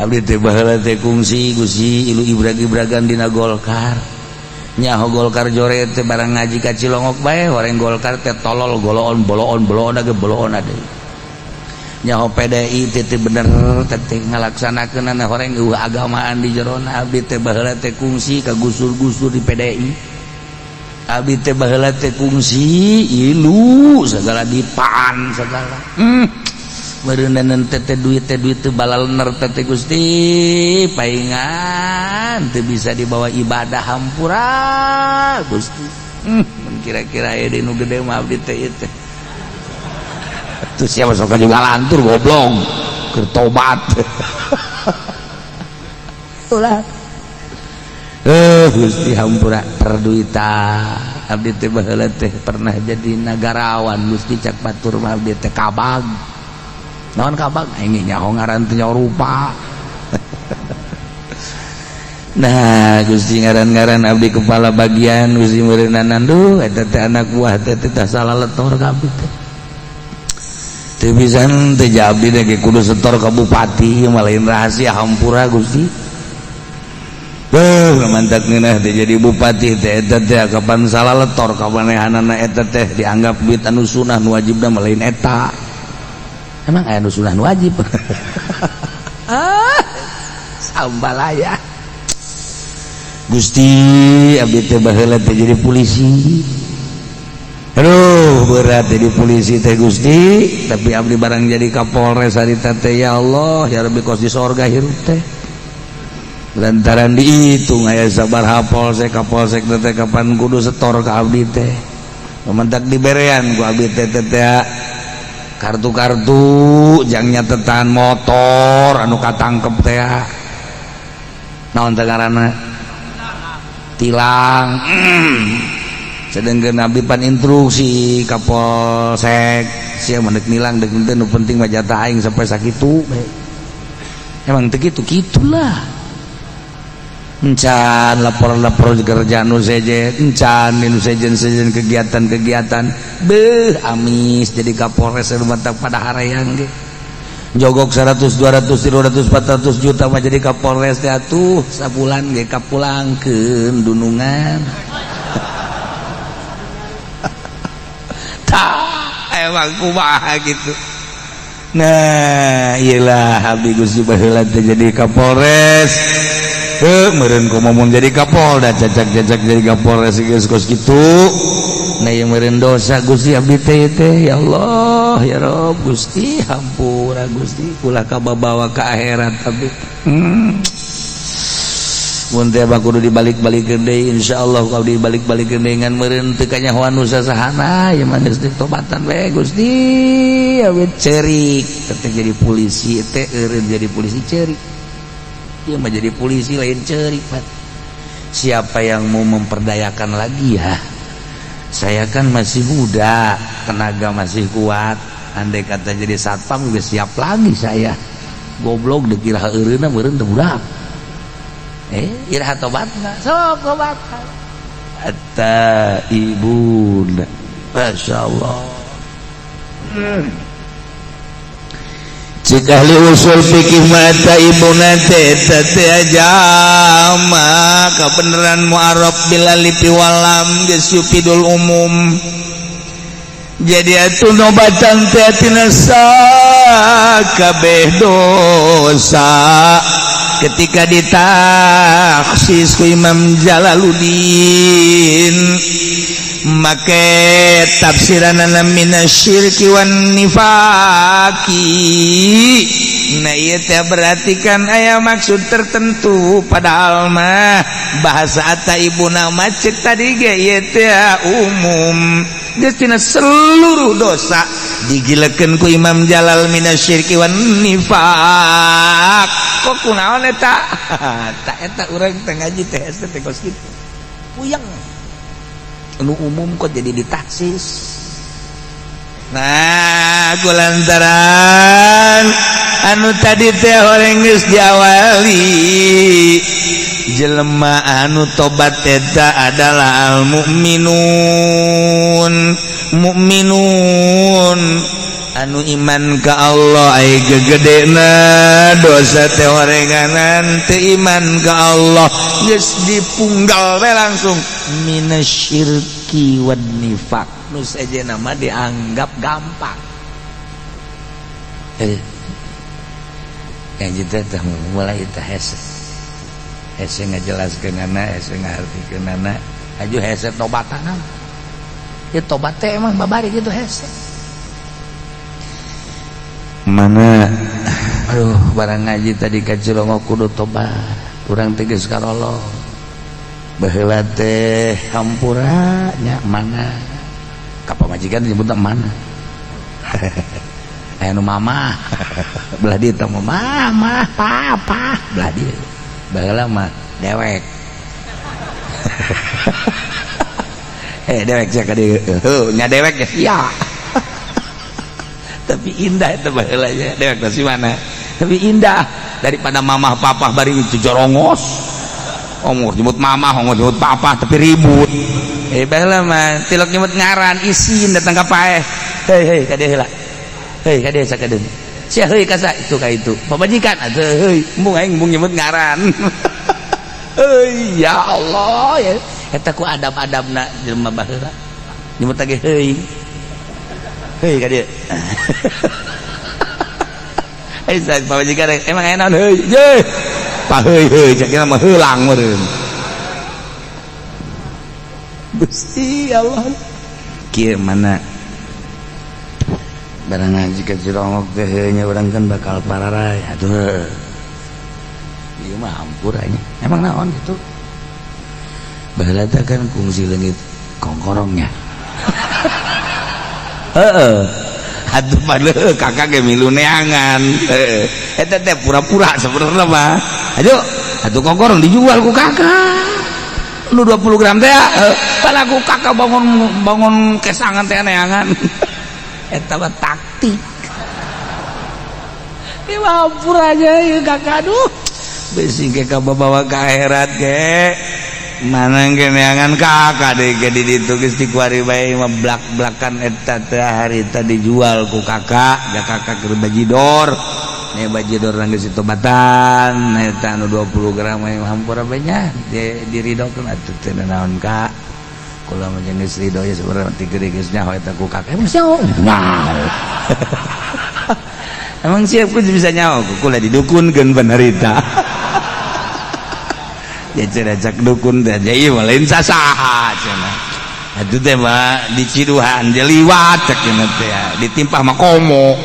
Abdi teh baheula teh kungsi Gusti ilu ibrag-ibragan dina Golkar. Nyaho Golkar jore teh barang ngaji ka Cilongok bae horeng Golkar teh tolol goloon boloon boloon age boloon ade. Nyaho PDI teh bener teh ngalaksanakeunana horeng eueuh agamaan di jerona. Abdi teh baheula teh kungsi ka gusur-gusur di PDI. Abdi teh baheula teh kungsi ilu segala dipaan segala. Meureunana teh duit teh duit teh balalener teh Gusti paingan teu bisa dibawa ibadah hampura Gusti. Mun kira-kira aya deui nu gede mah abdi teh ieu teh. Terus siapa sok juga lantur goblong keur tobat. Ulah. Gusti hampura perduitan. Abdi teh baheula teh pernah jadi nagarawan Gusti cak batur mah abdi teh kabag. Naon kabag? Aing nyaho ngaran teh nyaho rupa. Nah Gusti ngaran-ngaran abdi kepala bagian Gusti meureunana duh eta teh anak buah teh teh salah letor ka abdi teh. Teu bisa teh abdi teh kudu setor ka bupati mah lain rahasia hampura Gusti. Beuh mantak ngeunah teh jadi bupati teh eta teh kapan salah letor ka manehanana eta teh dianggap duit anu sunah nu wajibna mah lain eta. Emang aya nu sunah nu wajib? Ah, sambalaya. Gusti abdi teh baheula teh jadi polisi. Aduh berat jadi polisi teh Gusti, tapi abdi barang jadi Kapolres harita teh ya Allah ya Rabbi kos di sorga hirup teh. Lantaran dihitung aya sabaraha polsek kapolsek teh kapan kudu setor ka abdi teh. Mentak diberean ku abdi teh teh kartu-kartu jang nyatetan motor anu katangkep teh. Naon teh ngaranna? Tilang. Sedangkan abdi pan instruksi Kapolsek sia mendek nilang deuk teu nu penting mah jatah aing sampai sakitu. Emang teu kitu kitulah. Encan lapor-lapor kerjaan nu sejen, encan nu sejen-sejen kegiatan-kegiatan. Beuh amis jadi Kapolres mantap pada hareang ge. Jogok 100 200 300 400 juta mah jadi Kapolres teh atuh sabulan ge kapulangkeun dunungan. Tah emang kumaha gitu. Nah iyalah abdi Gusti baheula teh jadi Kapolres. Heuh meureun komo mun jadi Kapolda cacak-cacak jadi Kapolres geus kos kitu. Nah ieu meureun dosa Gusti abdi teh teh ya Allah. Allah ya Rob, Gusti, hampura Gusti, ulah kababawa ke akhirat. Tapi mun teh kudu dibalik-balikeun deui, insyaallah kalau dibalik-balikeun deui ngan meureun teu kanyahoan nu sasahana ya mah geus ditobatan we Gusti. Awet cerik teh jadi polisi teh, eureun jadi polisi cerik. Ieu mah jadi polisi lain cerik, Pak. Siapa yang mau memperdayakan lagi ya? Saya kan masih muda, tenaga masih kuat. Andai kata jadi satpam juga siap lagi saya. Goblok, dikira eureunna meureun teu budak. Iraha tobatna? Sok tobatan. At-taibun. Masya Allah. Cik ahli usul fikih mata ibuna teh teh jama kebenaran mu'arraf bil alif wal lam geus yufidul umum. Jadi atuh nobatan teh tina sakabeh dosa. Ketika ditakhsis ku Imam Jalaluddin make tafsiranana minasyirki wan nifaki. Nah, ieu teh berarti kan aya maksud tertentu, padahal mah bahasa at-taibuna mah cek tadi ge ieu teh umum, geus tina seluruh dosa. Digilekeun ku Imam Jalal minasyirki wan nifak. Kok kunaon eta? Tak eta urang teh ngaji teh hese teh kos kitu, puyeng. Nu umum kok jadi ditaksis? Nah, kulantaran anu tadi teh horeng geus diawali, jelema anu tobat eta adalah al mukminun, mukminun anu iman ka Allah. Ai gegedena dosa teh horenganan teu iman ka Allah, geus dipunggal we langsung minasyirki wan nifak. Nu sejenna mah dianggap gampang. Yang kita teh mulai teh hese hese ngajelaskeunana, hese ngahartikeunana, aju hese tobatan ya. Tobat teh emang babari gitu hese. Mana, aduh, barang ngaji tadi ka Cilongok kudu tobat urang teh, geus karolo baheula teh hampura nya. Mana ka pamajikan nyebutna mana? Aya nu mama belah dieu teh, mama papa belah dieu. Baheula mah dewek, eh dewek sia ka dieu. Heuh nya, dewek ya sia. Tapi indah itu baheula nya, dewek teh si mana, tapi indah daripada mamah papa bari itu jorongos. Ongkoh nyebut mamah, ongkoh nyebut papa, tapi ribut. Eh, baheula mah tilok nyebut ngaran isin datang ka paeh. Hei, hei, ka dieu heula. Hei, ka dieu sakedeung sia. Heuy ka itu, ka itu pamajikan atuh. Heuy, embung aing, embung nyebut ngaran. Heuy, ya Allah ya, eta ku adab-adabna jelema baheula nyebut lagi. Heuy, heuy, ka dieu. Eh, pamajikan emang enak. Heuy ye, pa heuy, heuy, cek mah heulang meureun. Gusti Allah, kieu mana barang ngaji ke Cilongok teh nya, urang kan bakal pararay atuh. Ieu mah hampura nya. Emang naon gitu? Baheula teh kan kungsi leungit kongkorongnya. Heeh. Atuh pada kakak ge milu neangan. Heeh. Eta teh pura-pura sebenarnya mah. Ayo, atuh kongkorong dijual ku kakak. Nu 20 gram teh, padahal ku kakak bangun bangun kesangan teh neangan. Eta mah taktik. Ieu mah hampura aja ieu kakak, aduh. Bisi ge kabawa ka akhirat ge. Mana ge neangan kakak deui ge di ditu geus dikuari bae mah blak-blakan. Eta teh harita dijual ku kakak, da kakak keur bajidor. Nih bajidor geus ditobatan eta anu 20 gram mah hampura bae nya, diridokeun atuh teu naon kak. Kula mah jeung geus ridho ya sebenarnya, ti geuring geus nyaho eta ku kakak. Emang nyaho? Nyaho. Emang siap ku bisa nyaho? Kula didukunkeun bener eta. Ya cenah cak dukun teh, ieu mah lain sasaha cenah. Atuh teh mah di Ciduhan dia liwat cek teh ditimpah mah komo.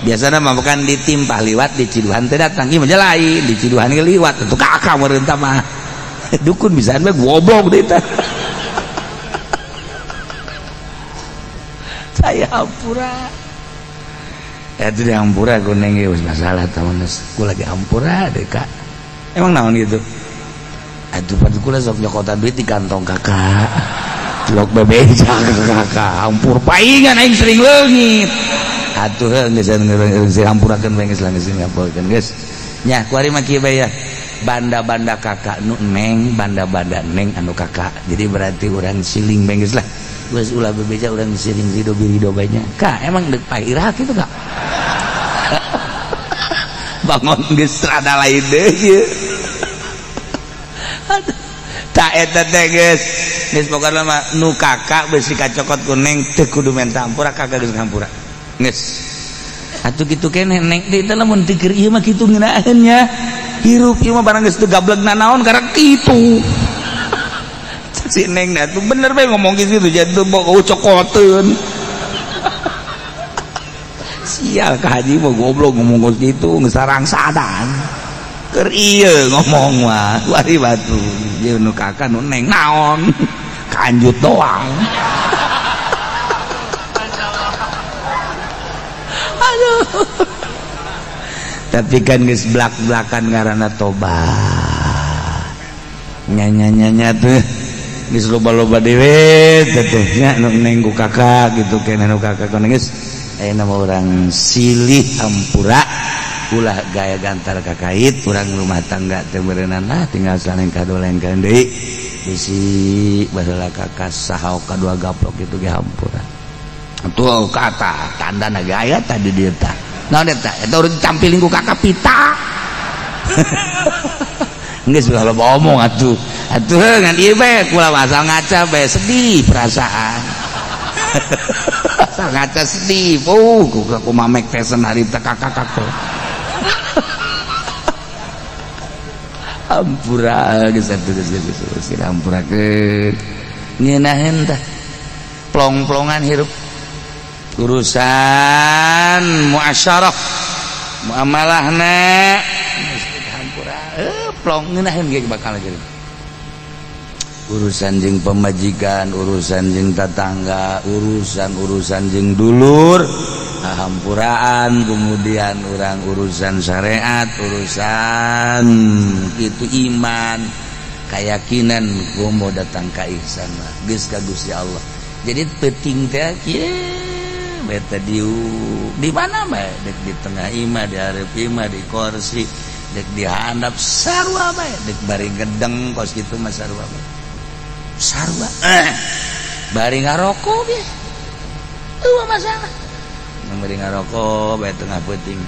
Biasana mah bukan ditimpah liwat di Ciduhan teh datang ieu mah lain di Ciduhan ge liwat atuh kakak meureun tah mah. Dukun bisaan mah goblok deui tah. Saya hampura. Itu di hampura kuning geus masalah tahun gua lagi hampura deh kak. Emang naon gitu? Aduh pada kula sok nyokotan duit di kantong kakak. Cilok bebeja kakak hampur paingan aing sering leungit. Atuh heuh geus geus hampurakeun bae geus lah geus ngapokeun geus. Nya kuari mah kieu bae ya. Banda-banda kakak nu neng, banda-banda neng anu kakak. Jadi berarti urang siling bae geus lah. Geus ulah bebeja urang siling rido birido bae nya. Kak, emang deuk pae iraha kitu kak? Bangun geus rada lain deui. Aduh. Tak eta teh geus. Geus pokona mah nu kakak beusi kacokot ku neng teu kudu menta hampura kakak geus ngampura. Geus. Atuh kitu keneh neng deui teh lamun teu keur ieu mah kitu ngeunaheun nya. Hirup ieu mah barang geus teu gablegna naon karek kitu. Si neng nah tuh bener bae ngomong gitu jadi teu boga cokoteun. Sial ka haji mah goblok ngomong gitu geus sarangsadan. Keur ieu ngomong mah wari batu ieu nu kakak nu neng naon kanjut doang. Aduh. Tapi kan geus blak-blakan ngaranna tobat. Nya-nya-nya tuh geus loba-loba dewe teh nya nu neng ku kakak gitu keneh nu kakak ku geus ayeuna mah urang silih hampura ulah gaya gantar kakait urang rumah tangga teh beureunan lah tinggal saling kadolengkeun deui bisi baheula kakak saha kadua gaplok kitu ge hampura. Tuh kata tandana gaya tadi dieu tah. Naon eta? Eta urang campiling ku kakak pita. Geus ulah loba omong atuh. Atuh ngan ieu bae kula asal ngaca bae sedih perasaan. Asal ngaca sedih. Oh, ku mamek teh harita kakak teh. Hampura geus atuh geus geus geus hampurakeun. Ngeunaheun tah. Plong-plongan hirup. Urusan muasyarah muamalahna hampura plong ngeunaheun ge bakal jadi. Urusan jeung pemajikan, urusan jeung tetangga, urusan-urusan jeung dulur, hampuraan, kemudian orang urusan syariat, urusan itu iman, keyakinan gua mau datang ka ihsan mah geus ka Gusti Allah. Jadi penting teh kieu beta di mana bae dek di tengah imah, di hareup imah, di kursi, dek di handap sarua bae, dek bari gedeng kos kitu mah sarua bae. Sarua bari ngarokok ge eueuh masalah. Bari ngarokok bae tengah peuting.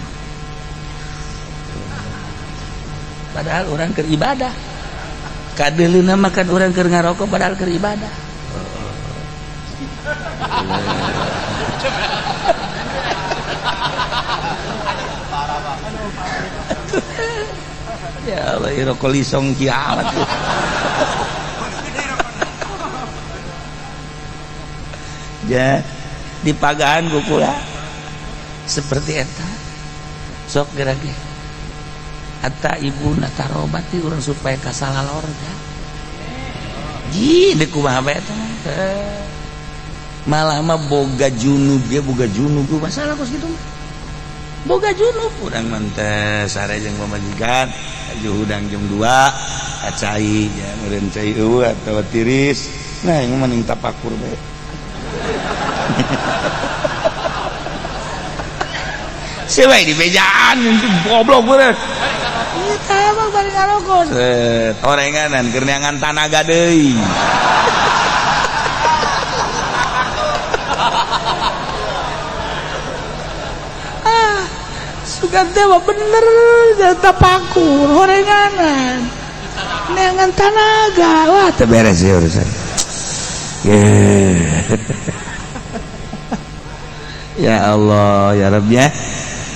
Padahal urang keur ibadah. Kadeuleuna mah kan urang keur ngarokok padahal keur ibadah. Ya Allah, rokok lisong kiamat. Ya, di pagahan kukula seperti eta. Sok geura ge. Hatta ibu natarobati urang supaya kasalalorga. Ji deuk kumaha bae eta. Malah mah boga junub ge boga junub masalah kos kitu mah. Boga junub urang mah teh sare jeung pamajikan aju hudang jam 2 acai ya meureun cai eueuh atawa tiris. Nah, ieu mah mending tapakur bae. Si bae di bejaan goblok bener. Ieu tah mah bari ngarokok. Set orenganan keur neangan tanaga deui. Sugan teh mah bener tapakur horenganan neangan tanaga. Wah teu beres ya urusan. Ya Allah ya Rabb ya.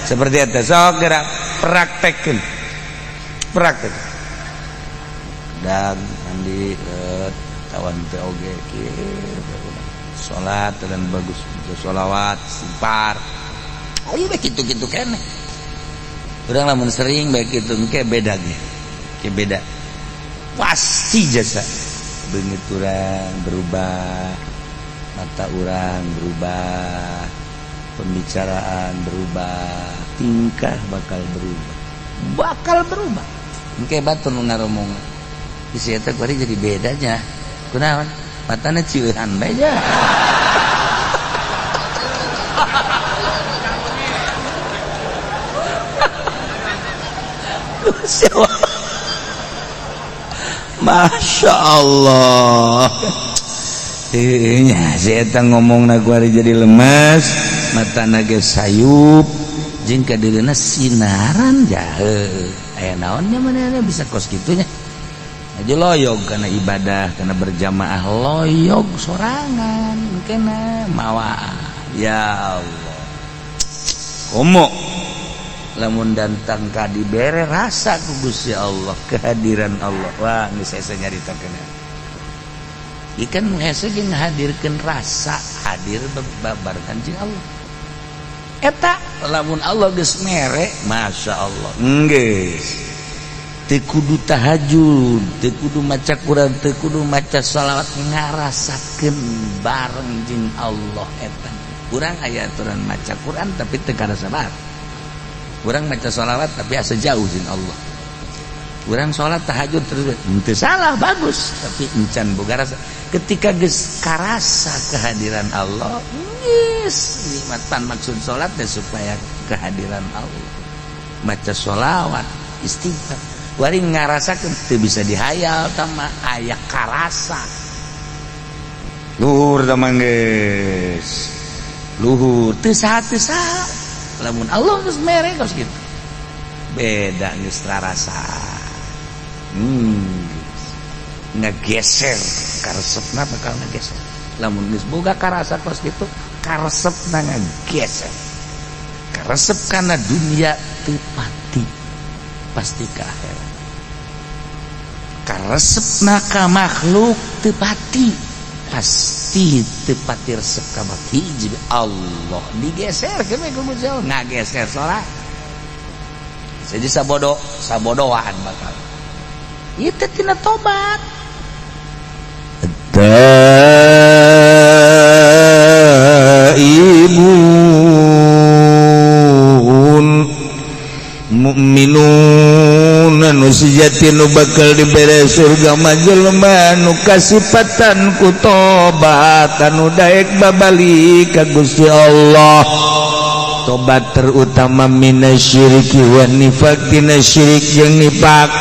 Seperti eta sok gerak praktekkeun. Praktek. Dan mandi Tawan teh oge kieu salat dan bagus, sholawat, istighfar. Ayo bae kitu-kitu keneh. Urang lamun sering bae kitu engke beda ge. Ke beda. Pasti jasa beungit urang berubah, mata urang berubah, pembicaraan berubah, tingkah bakal berubah. Bakal berubah. Engke batur nu ngaromong. Bisi eta kuari jadi bedanya. Kunaon? Matana cieuhan bae nya. Masya Allah. Nya si eta ngomongna kuari jadi lemes, matana ge sayup, jeung kadirina sinaran jahe. Aya naon nya manehna bisa kos kitu nya. Aja loyog karena ibadah, karena berjamaah loyog sorangan kena mawa. Ya Allah. Komo lamun datang ka dibere rasa ku Gusti Allah, kehadiran Allah. Wah, geus hese nyaritakeun. Ikan hese jeung ngahadirkeun rasa hadir babarengan jeung Allah. Eta lamun Allah geus mere, Masya Allah. Geus. Teu kudu tahajud, teu kudu maca Quran, teu kudu maca shalawat, ngarasakeun bareng jeung Allah eta. Urang aya aturan maca Quran tapi teu karasa bareng. Urang maca shalawat tapi asa jauh jeung Allah. Urang salat tahajud terus teu salah, bagus, tapi encan boga rasa. Ketika geus karasa kehadiran Allah, geus nikmatan maksud salat teh supaya kehadiran Allah. Maca sholawat, istighfar. Wari ngarasakeun teu bisa dihayal tama aya karasa. Luhur tah mah geus. Luhur teu saha teu saha. Lamun Allah geus mere kos kitu. Beda geus rarasa. Ngegeser karesepna bakal ngegeser. Lamun geus boga karasa kos kitu, karesepna ngegeser. Karesep kana dunia teu pati, pasti ke akhirat. Karesepna ka makhluk teu pati, pasti teu pati resep ka hiji Allah. Digeser ke ku Gusti Allah, ngageser salat. Jadi sabodo, sabodoan bakal. Itu tina tobat. Taibun mukminun nu sejati nu bakal dibere surga mah jelema nu kasipatan ku tobat anu daek babalik ka Gusti Allah. Tobat terutama minasyiriki wa nifaq, tina syirik jeung nifak.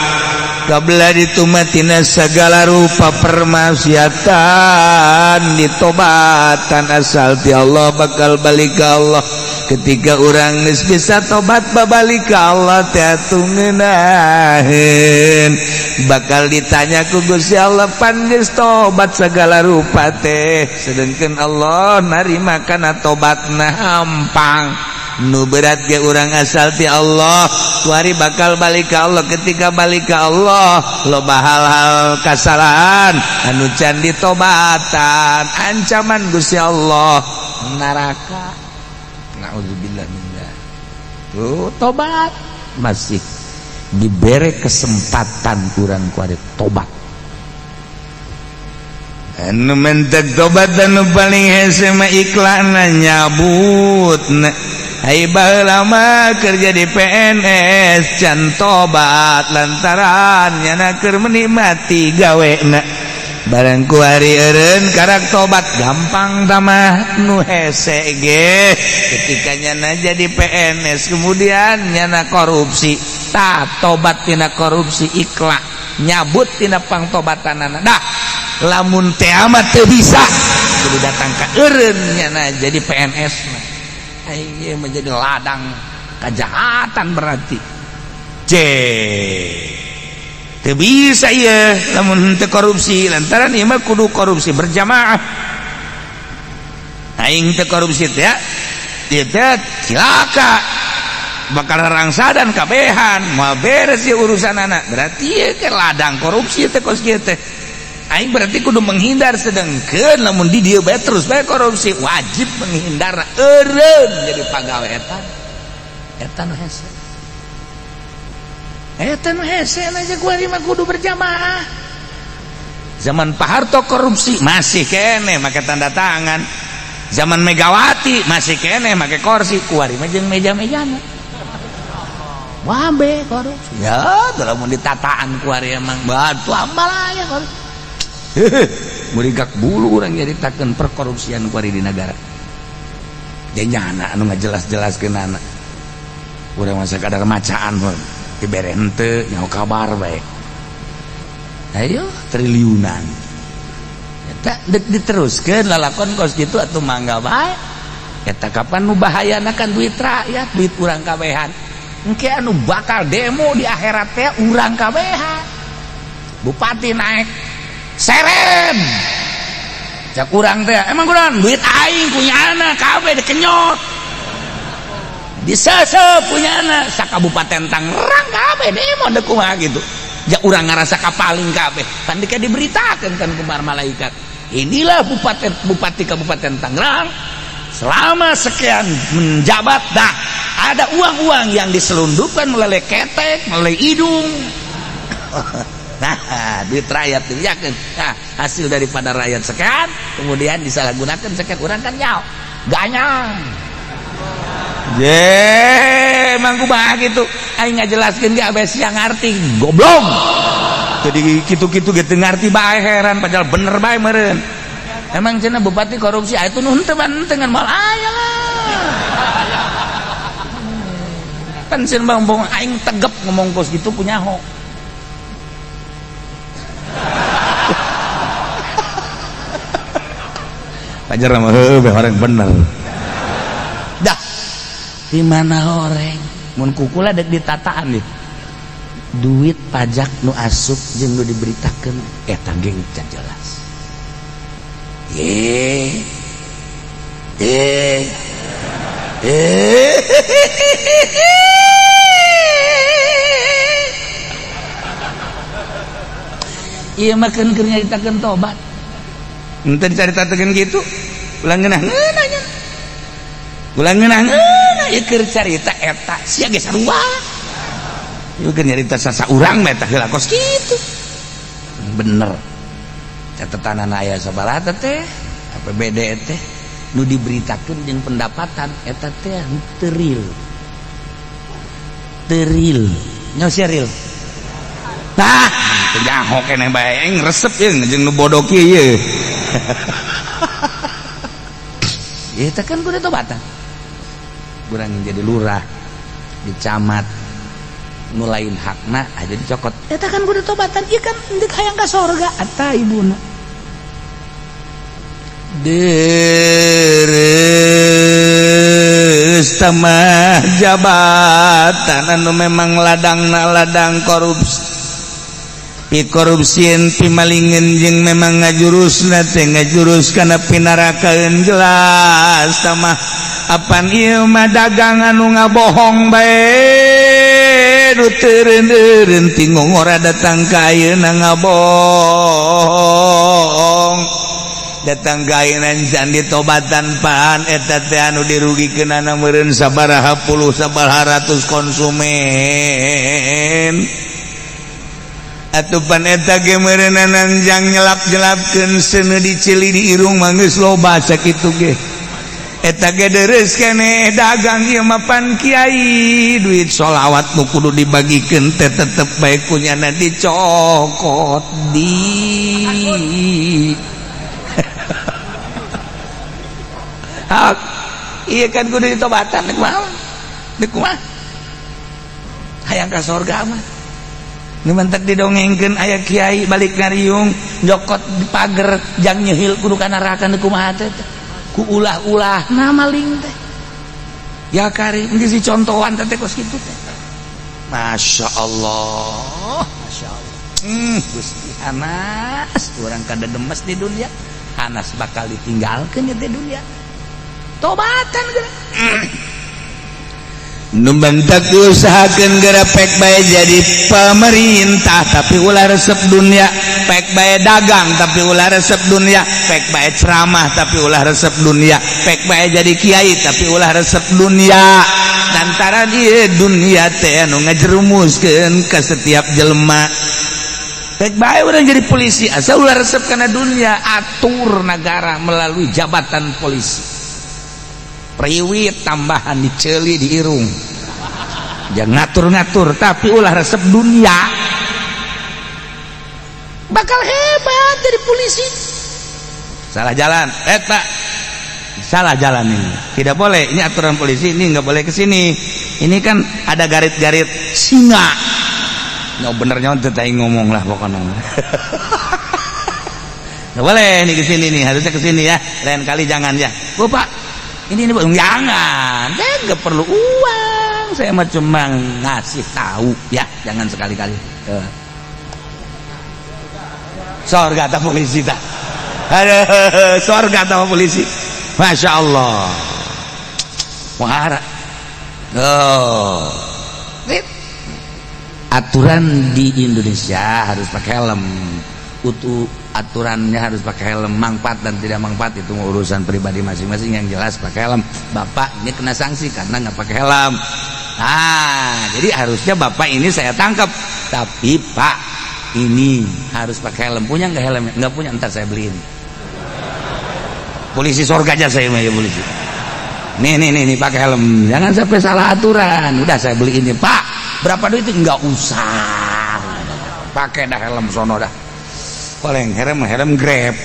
Kabla ditumatina segala rupa permaksiatan ditobatan asal ti Allah bakal balik ka Allah. Ketika urang geus bisa tobat babalik ka Allah teh atuh ngeunaheun. Bakal ditanya ku Gusti Allah pan geus tobat segala rupa teh, sedengkeun Allah narima kana tobatna hampang. Nu berat ge urang asal ti Allah kuari bakal balik ka Allah. Ketika balik ka Allah loba hal-hal kasalahan anu can ditobatan, ancaman Gusti Allah neraka. Nauzubillah min dzalik. Tuh tobat masih dibere kesempatan kurang kuari tobat. Anu mentek tobat anu paling hese mah iklanna nyabut. Ai baheula mah kerja di PNS can tobat lantaran nyana keur menikmati gawena. Barang kuari eureun karak tobat gampang tamah nu hese ge. Ketika nyana jadi PNS kemudian nyana korupsi, tah tobat tina korupsi ikhlas nyabut tina pangtobatanana. Dah lamun teh amat teu bisa kudu datang ka eureun nyana jadi PNS mah. Ieu menjadi ladang kejahatan berarti. C teu bisa ieu lamun henteu korupsi lantaran ieu mah kudu korupsi berjamaah. Aing teu korupsi teh ieu teh cilaka bakal rangsadan kabehan moal beres ieu urusanana. Berarti ieu ke ladang korupsi teh kos kieu teh. Aing berarti kudu menghindar, sedangkan lamun di dieu bae terus bae korupsi, wajib menghindar eureun jadi pagawe eta. Eta nu hese. Eta nu hese aja kuari mah kudu berjamaah. Zaman Pak Harto korupsi masih kene make tanda tangan. Zaman Megawati masih kene make kursi, kuari mah jeung meja-mejana. Wabe korupsi. Ya, lamun ditataan kuari emang batu amal aya korupsi. Murigak bulu urang nyaritakeun perkorupsian kuari di negara. Janyana anu ngajelas-jelaskeun anak. Urang mah sakadar macaan pun dibere henteu nyaho kabar bae. Ayo triliunan. Eta deuk diteruskeun lalakon kos kitu atuh mangga bae. Eta kapan nu bahayana kan duit rakyat, duit urang kabehan. Engke anu bakal demo di akhirat teh urang kabehan. Bupati naik serem cak urang teh emang kurang duit aing punya anak kabeh dikenyot disesep punya anak sakabupaten Tangerang kabeh demo deuk kumaha gitu ja urang ngarasa kapaling kabeh pan dika diberitakeun kan ku malaikat inilah bupati kabupaten Tangerang selama sekian menjabat dah ada uang-uang yang diselundupkan melalui ketek melalui hidung. Nah, duit rakyat dibiarkan. Nah, hasil daripada rakyat sekian, kemudian disalahgunakan sekian, orang kan nyaw, ganyang. Je, emang kumaha gitu. Aing ngajelaskeun ge abes yang ngarti, goblok. Jadi kitu-kitu ge teu ngarti bae heran padahal bener bae meureun. Emang cenah bupati korupsi, aya tuh nu henteu ngan moal aya lah. Pan cenah bang aing tegep ngomong kos gitu punya ho. Pajar mah heueuh orang bener. Dah. Di mana horeng? Mun kukula deuk ditataan ieu. Duit pajak nu asup jeung nu diberitakeun eta ge can jelas. Ye. Eh. Eh. Ieu mah keun keur nyaritakeun tobat. Henteu dicaritakeun kitu. Ulah ngeunah-ngeunah nya. Ulah ngeunah-ngeunah ieu keur carita eta sia ge sarua. Ieu keur nyarita sasaurang mah eta heula kos kitu. Bener. Catetanana aya sabaraha teh APBD teh nu diberitakeun jeung pendapatan eta teh teu real. Teu real. Nya sia real. Tah, teu nyaho keneh bae aing resep ieu jeung nu bodoh kieu ieu. Eta kan kudu tobatan. Urang jadi lurah, di camat, nu lain hakna aja dicokot. Eta kan kudu tobatan, ieu kan deuk hayang ka sorga eta ibuna. Deres tamah jabatan anu memang ladangna ladang korupsi. Pi korupsieun pi malingeun jeung memang ngajurusna teh ngajurus kana pinarakaeun jelas tamah apan ieu mah dagang anu ngabohong bae nu teureun-eureun ti ngongora datang ka ayeuna ngabohong datang ka ayeuna can ditobatan pan eta teh anu dirugikeunana meureun sabaraha puluh sabaraha ratus konsumen. Atupan eta ge meureunana jang nyelap-nyelapkeun seuneu dicili di irung mah geus loba sakitu ge. Eta ge deres keneh dagang ieu mah pan kiai duit sholawat nu kudu dibagikeun teh tetep bae kunyana dicokot di. Hak ieu kan kudu ditobatan deuk kumaha? Deuk kumaha? Hayang ka sorga mah. Nu mentek didongengkeun aya kiai balik ngariung nyokot di pager jang nyehil kudu ka neraka nu kumaha teh ku ulah-ulah na maling teh ya kari geus dicontohan teh kos kitu teh. Masya Allah, Masya Allah. Gusti Hanas urang kada demes di dunia, Hanas bakal ditinggalkeun di dunia. Tobatan geura. Nu bentak diusahakeun geura pek bae jadi pemerintah tapi ulah resep dunia, pek bae dagang tapi ulah resep dunia, pek bae ceramah tapi ulah resep dunia, pek bae jadi kiai tapi ulah resep dunia. Lantaran ieu dunia teh anu ngajerumuskeun ka setiap jelema. Pek bae urang jadi polisi asal ulah resep kana dunia, atur negara melalui jabatan polisi. Priwit tambahan diceli di irung, jangan ngatur-ngatur tapi ulah resep dunia, bakal hebat jadi polisi. Salah jalan, pak, salah jalan ini, tidak boleh, ini aturan polisi, ini nggak boleh ke sini, ini kan ada garit-garit singa. Nggak benernya tetap ngomong lah pokoknya. Nggak boleh ini ke sini nih, harusnya ke sini ya, lain kali jangan ya. Oh pak, ini jangan, saya nggak perlu uang, saya mah cuma ngasih tahu ya, jangan sekali-kali. Sorga tak polisi tak, aduh, sorga tak polisi, masya Allah, wahara. Oh, aturan di Indonesia harus pakai helm, utuh aturannya harus pakai helm, manfaat dan tidak manfaat itu urusan pribadi masing-masing, yang jelas pakai helm. Bapak ini kena sanksi karena nggak pakai helm. Nah, jadi harusnya bapak ini saya tangkap, tapi pak ini harus pakai helm. Punya nggak helmnya? Nggak punya, ntar saya beliin. Polisi sorga aja saya mah ya polisi. Nih nih nih, nih pakai helm, jangan sampai salah aturan. Udah saya beliin nih pak. Berapa duit itu? Nggak usah, pakai dah helm sono dah. Paling helm helm Grab.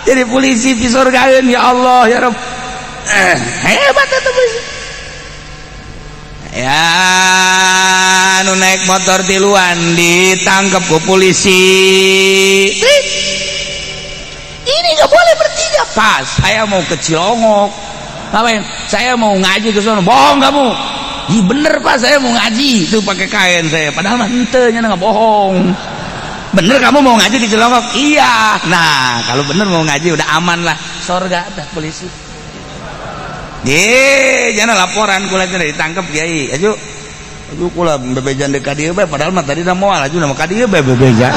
Jadi polisi di surgaeun, ya Allah ya Rabb. Hebat itu polisi. Ya nu naik motor tiluan ditangkap ku polisi. Ini nggak boleh bertiga. Pas saya mau ke Cilongok. Ngapain? Saya mau ngaji ke sana. Bohong kamu. Ih bener pak, saya mau ngaji. Itu pakai kain saya. Padahal mah henteu nya nggak bohong. Bener kamu mau ngaji di Cilongok? Iya. Nah, kalau bener mau ngaji udah aman lah. Sorga dah polisi. Ye, jangan laporan kula cenah ditangkap kiai. Aju. Aju kula bebejan deuk ka dieu bae padahal mah tadi da moal aju mah ka dieu bae bebeja.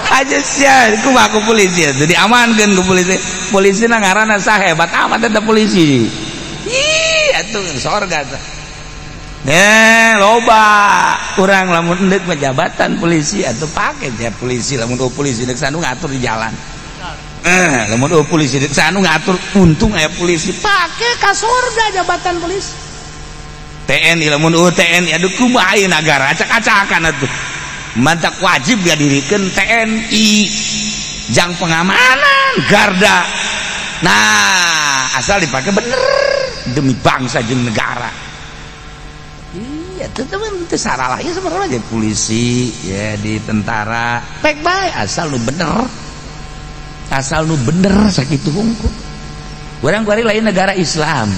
Aja sia, kumaha ku polisi atuh diamankeun ku polisi. Polisi na ngaranna sah hebat amat eta polisi. Ih, atuh sorga tah. Loba urang lamun endek mah jabatan polisi atuh pake ja polisi, lamun eueuh polisi deuk sanu ngatur di jalan. Lamun eueuh polisi deuk sanu ngatur, untung aya polisi pake ka sorga jabatan polisi. TNI lamun eueuh TNI aduh kumaha ieu nagara acak-acakan atuh. Mantak wajib diadirikan TNI jang pengamanan garda. Nah, asal dipakai bener demi bangsa jeung negara. Iya, tetep itu salah ya sebenarnya jadi polisi ya di tentara pek bae asal nu bener. Asal nu bener sakitu hungkul. Urang kuari lain negara Islam.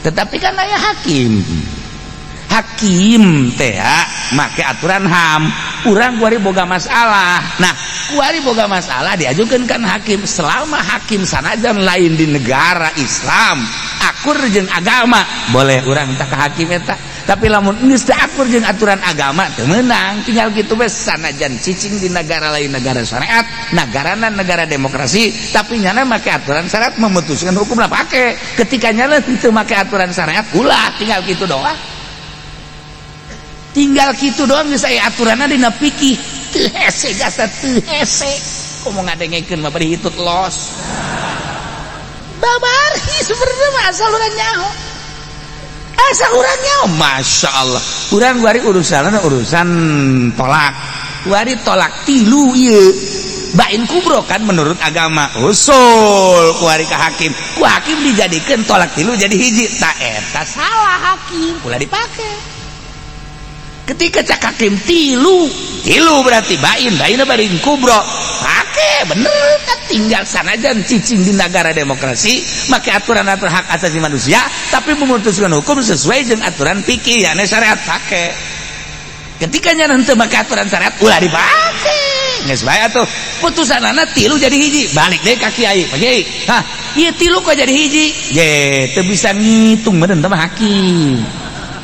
Tetapi kan aya hakim. Hakim teh make aturan HAM. Urang kuari boga masalah. Nah, kuari boga masalah diajukan kan hakim. Selama hakim sanajan lain di negara Islam, akur jeung agama, boleh urang tak ke hakim eta. Tapi lamun geus teu akur jeung aturan agama teu meunang, tinggal kitu we sanajan cicing di negara lain negara syariat, negarana negara demokrasi, tapi nyana make aturan syariat memutuskan hukum lah pake. Ketika nyana teu make aturan syariat ulah, tinggal kitu doang. Tinggal kitu doang geus aya aturanna dina fikih. Teu hese gasa teu hese. Komo ngadengekeun mah bari hitut los. Babari sebenarnya mah asal urang nyaho. Asal urang nyaho, Masya Allah. Urang bari urusan urusan tolak. Wari tolak tilu ieu. Bain kubro kan menurut agama. Usul kuari ka hakim. Ku hakim dijadikeun tolak tilu jadi hiji. Ta eta salah hakim, ulah dipake. Ketika cak hakim tilu, tilu berarti bain, bain bain kubro. Pake bener kan tinggal sanajan cicing di negara demokrasi, make aturan-aturan hak asasi manusia, tapi memutuskan hukum sesuai dengan aturan fikih, yakni syariat pake. Ketika nya henteu make aturan syariat ulah dipake. Geus bae atuh putusanana tilu jadi hiji, balik deui ka kiai. Pak Kiai, hah, ieu tilu kok jadi hiji? Ye, teu bisa ngitung meureun teh mah hakim.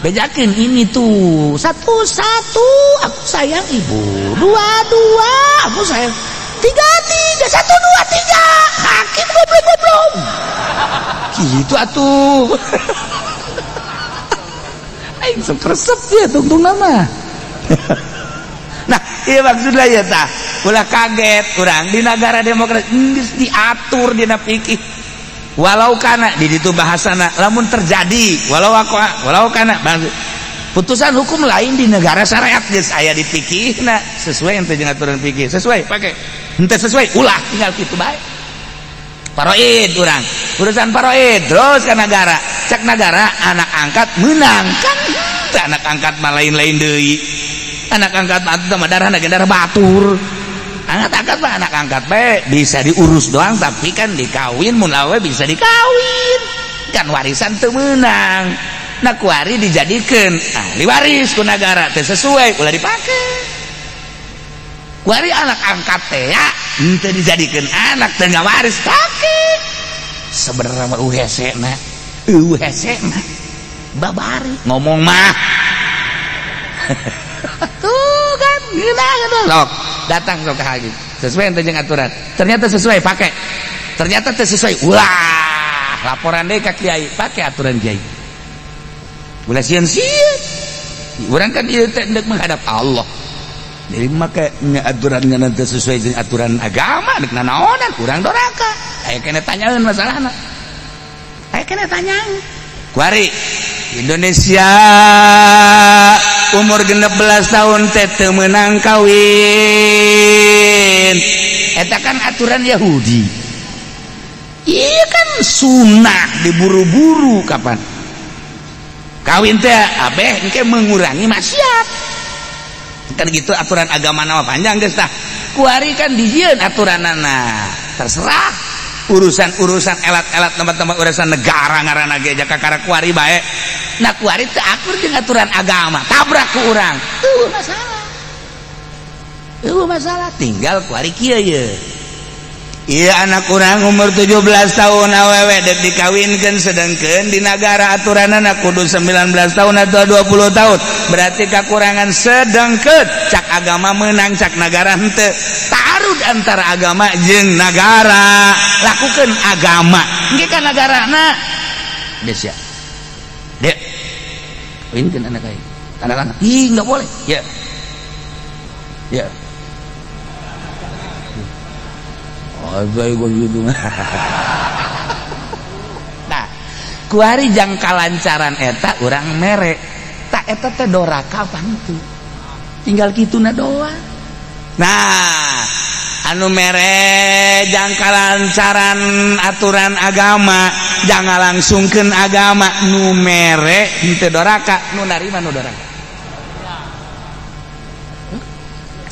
Bejakeun ini tuh satu satu aku sayang ibu, dua dua aku sayang, tiga tiga, satu dua tiga, hakim goblok goblok gitu atuh. Aing sok resep ya tungtung nama. Nah, iya maksudnya ya tah ulah kaget urang di negara demokrasi geus diatur dina fikih. Walau kana di ditu bahasana lamun terjadi walau aku walau kana putusan hukum lain di negara syariat geus aya di fikihna sesuai ente jeung aturan fikih, sesuai pakai, henteu sesuai ulah, tinggal kitu bae. Paroid urang urusan paroid terus ke negara, cek negara anak angkat menang kan henteu, anak angkat mah lain-lain deui, anak angkat mah atuh mah darah darah batur. Anak angkat mah anak angkat bae bisa diurus doang, tapi kan dikawin mun awe bisa dikawin kan warisan teu meunang. Nah, kuari dijadikeun ahli waris ku negara teu sesuai ulah dipake. Kuari anak angkat teh ya henteu dijadikeun anak teu ngawaris pake. Sebenarnya mah hese na hese na babari ngomong mah tuh kan gila gitu. Sok datang sok ke hakim sesuai ente jeung aturan, ternyata sesuai pakai, ternyata teu sesuai ulah, laporan deui ka kiai, pakai aturan kiai. Ulah sieun-sieun urang kan ieu teh hendak menghadap Allah, jadi make nya aturannya nanti sesuai jeung aturan agama dek nanaonan urang doraka. Aya kena tanyaeun masalahna, aya kena tanyaeun. Kuari Indonesia umur 16 tahun teh teu meunang kawin, eta kan aturan Yahudi. Iya kan sunnah diburu-buru kapan kawin teh abeh engke mengurangi maksiat kan gitu. Aturan agama nama panjang geus tah kuari kan dijieun aturanana, terserah urusan-urusan elat-elat tempat-tempat urusan negara ngaranna ge jaka kakara kuari bae. Nah, kuari teu akur jeung aturan agama, tabrak ku urang eueuh masalah, eueuh masalah. Tinggal kuari kieu ye. Iya, anak kurang umur 17 tahun awewe dek dikawinkan, sedangkan di negara aturan anak kudu 19 tahun atau 20 tahun, berarti kekurangan. Sedangkan cak agama menang, cak negara henteu. Taruh antara agama jeung negara, lakukan agama engke kan negara na des ya dek kawinkeun anak aing, tanda tangan. Ih, nggak boleh ya ya. Gitu. Nah, kuari jang kalancaran eta urang mere tak eta teh doraka pantu tinggal kituna doang. Nah, anu mere jang kalancaran aturan agama, jangan langsungkeun agama, nu mere henteu doraka, nu narima nu doraka.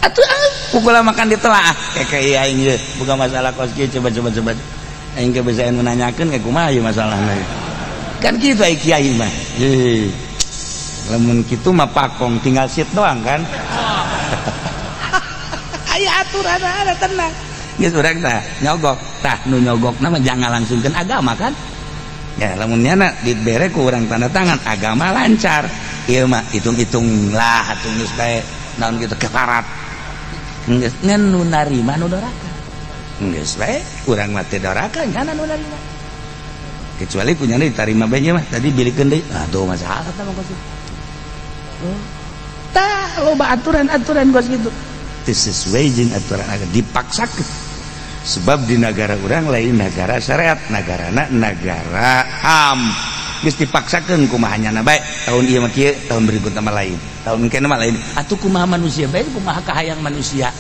Atuh pukul makan ditelaah kayak aing ye bukan masalah kos kieu, coba coba coba aing ge bisa menanyakeun kayak kumaha ieu masalahna kan kitu ai kiai mah. Heuh, lamun kitu mah pakong tinggal sit doang kan aya aturan ada, tenang geus urang tah nyogok tah nu nyogokna mah jangan langsungkeun agama kan ya. Lamun nyana dibere ku urang tanda tangan agama lancar ieu mah hitung-hitung lah atuh geus bae naon gitu keparat geus ngan nu narima nu doraka geus bae urang mah teu doraka nyana nu narima kecuali punyana ditarima bae nya mah tadi bilikeun deui aduh masalah tah mah kos kitu. Tah loba aturan-aturan kos kitu teu sesuai jeung aturan agama dipaksakeun sebab di negara urang lain negara syariat, negarana negara HAM. Geus dipaksakeun kumaha nyana bae tahun ieu mah kieu, tahun berikutna mah lain, tahun engke mah lain. Atuh kumaha manusia bae, kumaha kahayang manusia?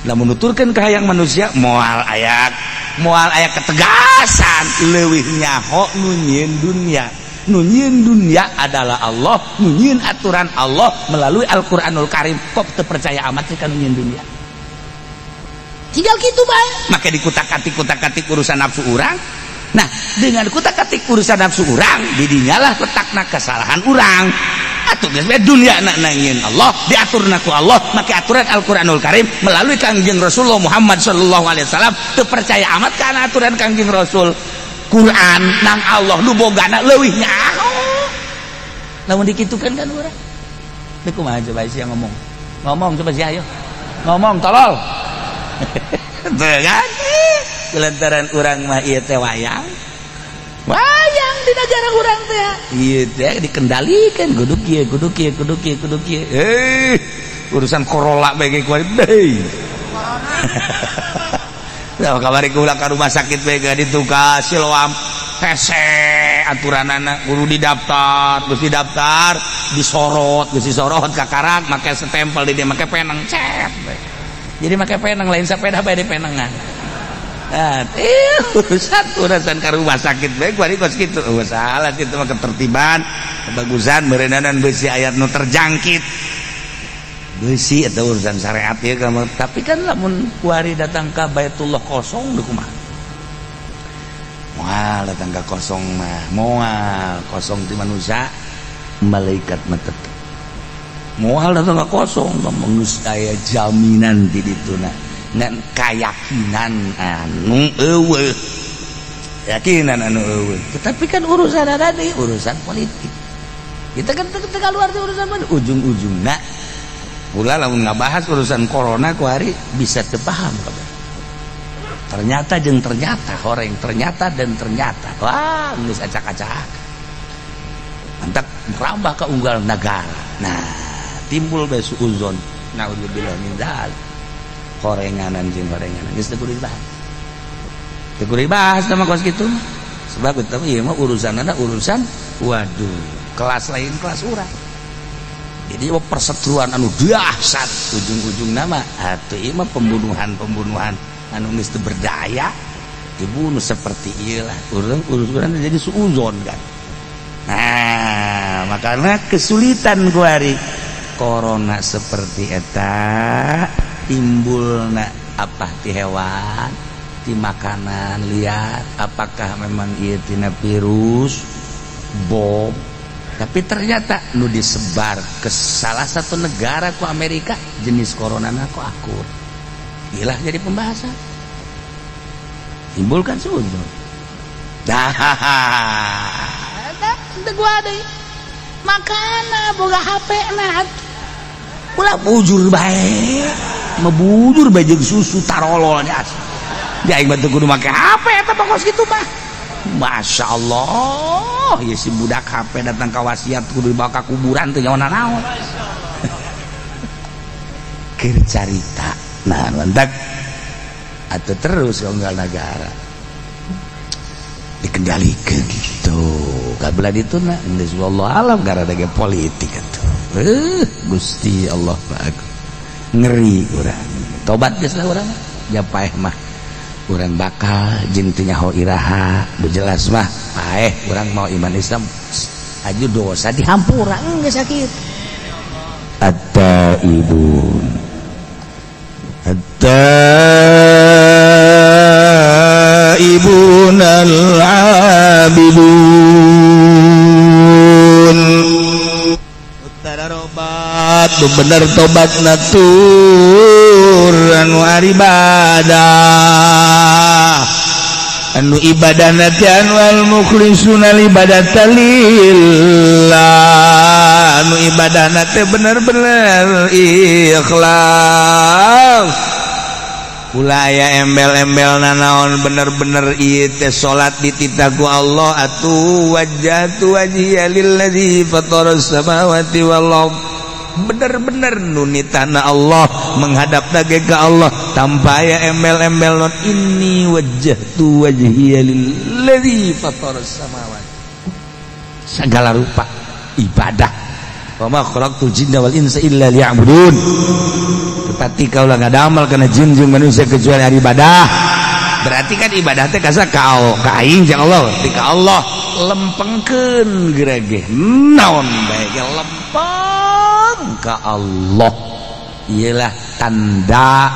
Lamun nuturkeun kahayang manusia moal aya, moal aya ketegasan. Leuwih nyaho nu nyieun dunia, nu nyieun dunia adalah Allah, nu nyieun aturan Allah melalui Al-Qur'anul Karim. Kok teu percaya amat sih ka nu nyieun dunia? Tinggal gitu bae make dikutak-katik kutak-katik urusan nafsu urang. Nah, dengan kutak-katik urusan nafsu urang, didinyalah letakna kesalahan urang. Atuh Atuh geus bae dunya na nangin Allah, diaturna ku Allah make aturan Al-Qur'anul Karim melalui Kangjeng Rasulullah Muhammad sallallahu alaihi wasallam. Teu percaya amat kana aturan Kangjeng Rasul, Quran nang Allah nu bogana leuwih nyaho. Lamun dikitukan kan urang. Deuk kumaha coba sia ngomong? Ngomong coba sia, ayo. Ngomong, tolol. Tuh kan? Lantaran urang mah ieu teh wayang. Wayang di negara urang teh. Ieu teh dikendalikan kudu kieu, kudu kieu, kudu kieu, kudu kieu. Eh, urusan corona bae ge kuari deui. Nah, kamari kula ka rumah sakit bae ge ditu ka Siloam. Hese aturanana, kudu didaftar, geus didaftar, disorot, geus disorot kakarak make stempel di dia, make penang cet. Jadi make penang, lain sepeda bae di penangan. Nah, urusan urusan ka rumah sakit bae kuari kos kitu. Oh, salah kitu mah ketertiban, kebagusan meureunanan besi ayat nu terjangkit. Besi atau urusan syariat ya kamu. Tapi kan lamun kuari datang ke Baitullah kosong deui kumaha? Moal datang ke kosong mah, moal kosong di manusia, malaikat mah tetep. Moal datang ke kosong, geus aya jaminan di dituna. Ngan kayakinan anu eueuh. Keyakinan anu eueuh. Tetapi kan urusan ada di urusan politik. Kita kan teu keluar di urusan mana ujung-ujungna. Ulah lamun ngabahas urusan corona kuari bisa teu paham kabeh. Ternyata jeung ternyata, horeng ternyata dan ternyata. Wah, geus acak-acak. Mantak merambah ke unggal negara. Nah, timbul bae suuzon. Naudzubillah min dzalik. Horenganan jeung horenganan geus teu kudu dibahas. Teu kudu dibahas sama kos kitu. Sebab itu ieu mah urusanana urusan waduh, kelas lain kelas urang. Jadi oh, perseteruan anu dahsyat ujung-ujung nama atuh ieu mah pembunuhan-pembunuhan anu geus teu berdaya, dibunuh seperti ieu lah. Urang urusan jadi suuzon kan. Nah, makanya kesulitan kuari corona seperti eta timbulna apa ti hewan, ti makanan liar, apakah memang ieu tina virus bom? Tapi ternyata nu disebar ke salah satu negara ku Amerika jenis corona ku akur. Ilah jadi pembahasan, timbulkan suuzon. Dah, gua deui makana boga HP na ulah bujur bae, mebujur bae jeung susu tarolol nya. Di aing mah teu kudu make HP eta pokos kitu mah. Masya Allah ya, si budak HP datang ka wasiat kudu dibawa ka kuburan teu nyawa naon. Keur carita. Nah, mantak atau terus unggal negara dikendalikan gitu kabeh itu. Nah, Allah alam karena ada politik itu. Gusti Allah, Pak, ngeri urang. Tobat geus lah urang ya, paeh mah urang bakal jeung teu nyaho iraha. Nu jelas mah paeh urang mau iman Islam aju dosa dihampura geus sakit. At-taibun, at-taibun al-abidun robat bener tobat natur anu ibadah, anu ibadah nanti anu al mukhlisuna ibadata lillah, anu ibadah nanti bener-bener ikhlas. Ulah aya embel-embel nanaon, bener-bener ieu teh salat dititah ku Allah atuh wajjahtu wajhiya lillazi fataras samawati wal ard, bener-bener nu nitahna Allah, menghadap ge ka Allah tanpa aya embel-embel non. Inni wajjahtu wajhiya lillazi fataras samawati, segala rupa ibadah. Wa ma khalaqtul jinna wal insa illa liya'budun, tetapi kaulah ngadamel kana jin jeung manusia kecuali hari ibadah. Berarti kan ibadah teh kasa ka ka aing jeung Allah, ti ka Allah. Lempengkeun gerege naon bae ge lempeng ka Allah, iyalah tanda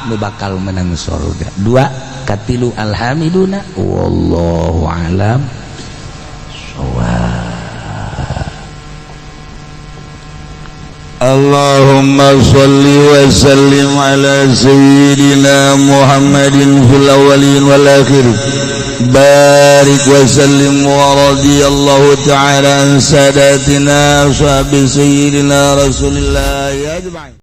nu bakal menang surga. Dua katilu alhamiduna. Wallahu alam shawab. اللهم صل وسلم على سيدنا محمد في الأولين والآخرين، بارك وسلم، ورضي الله تعالى عن ساداتنا أصحاب سيدنا رسول الله أجمعين.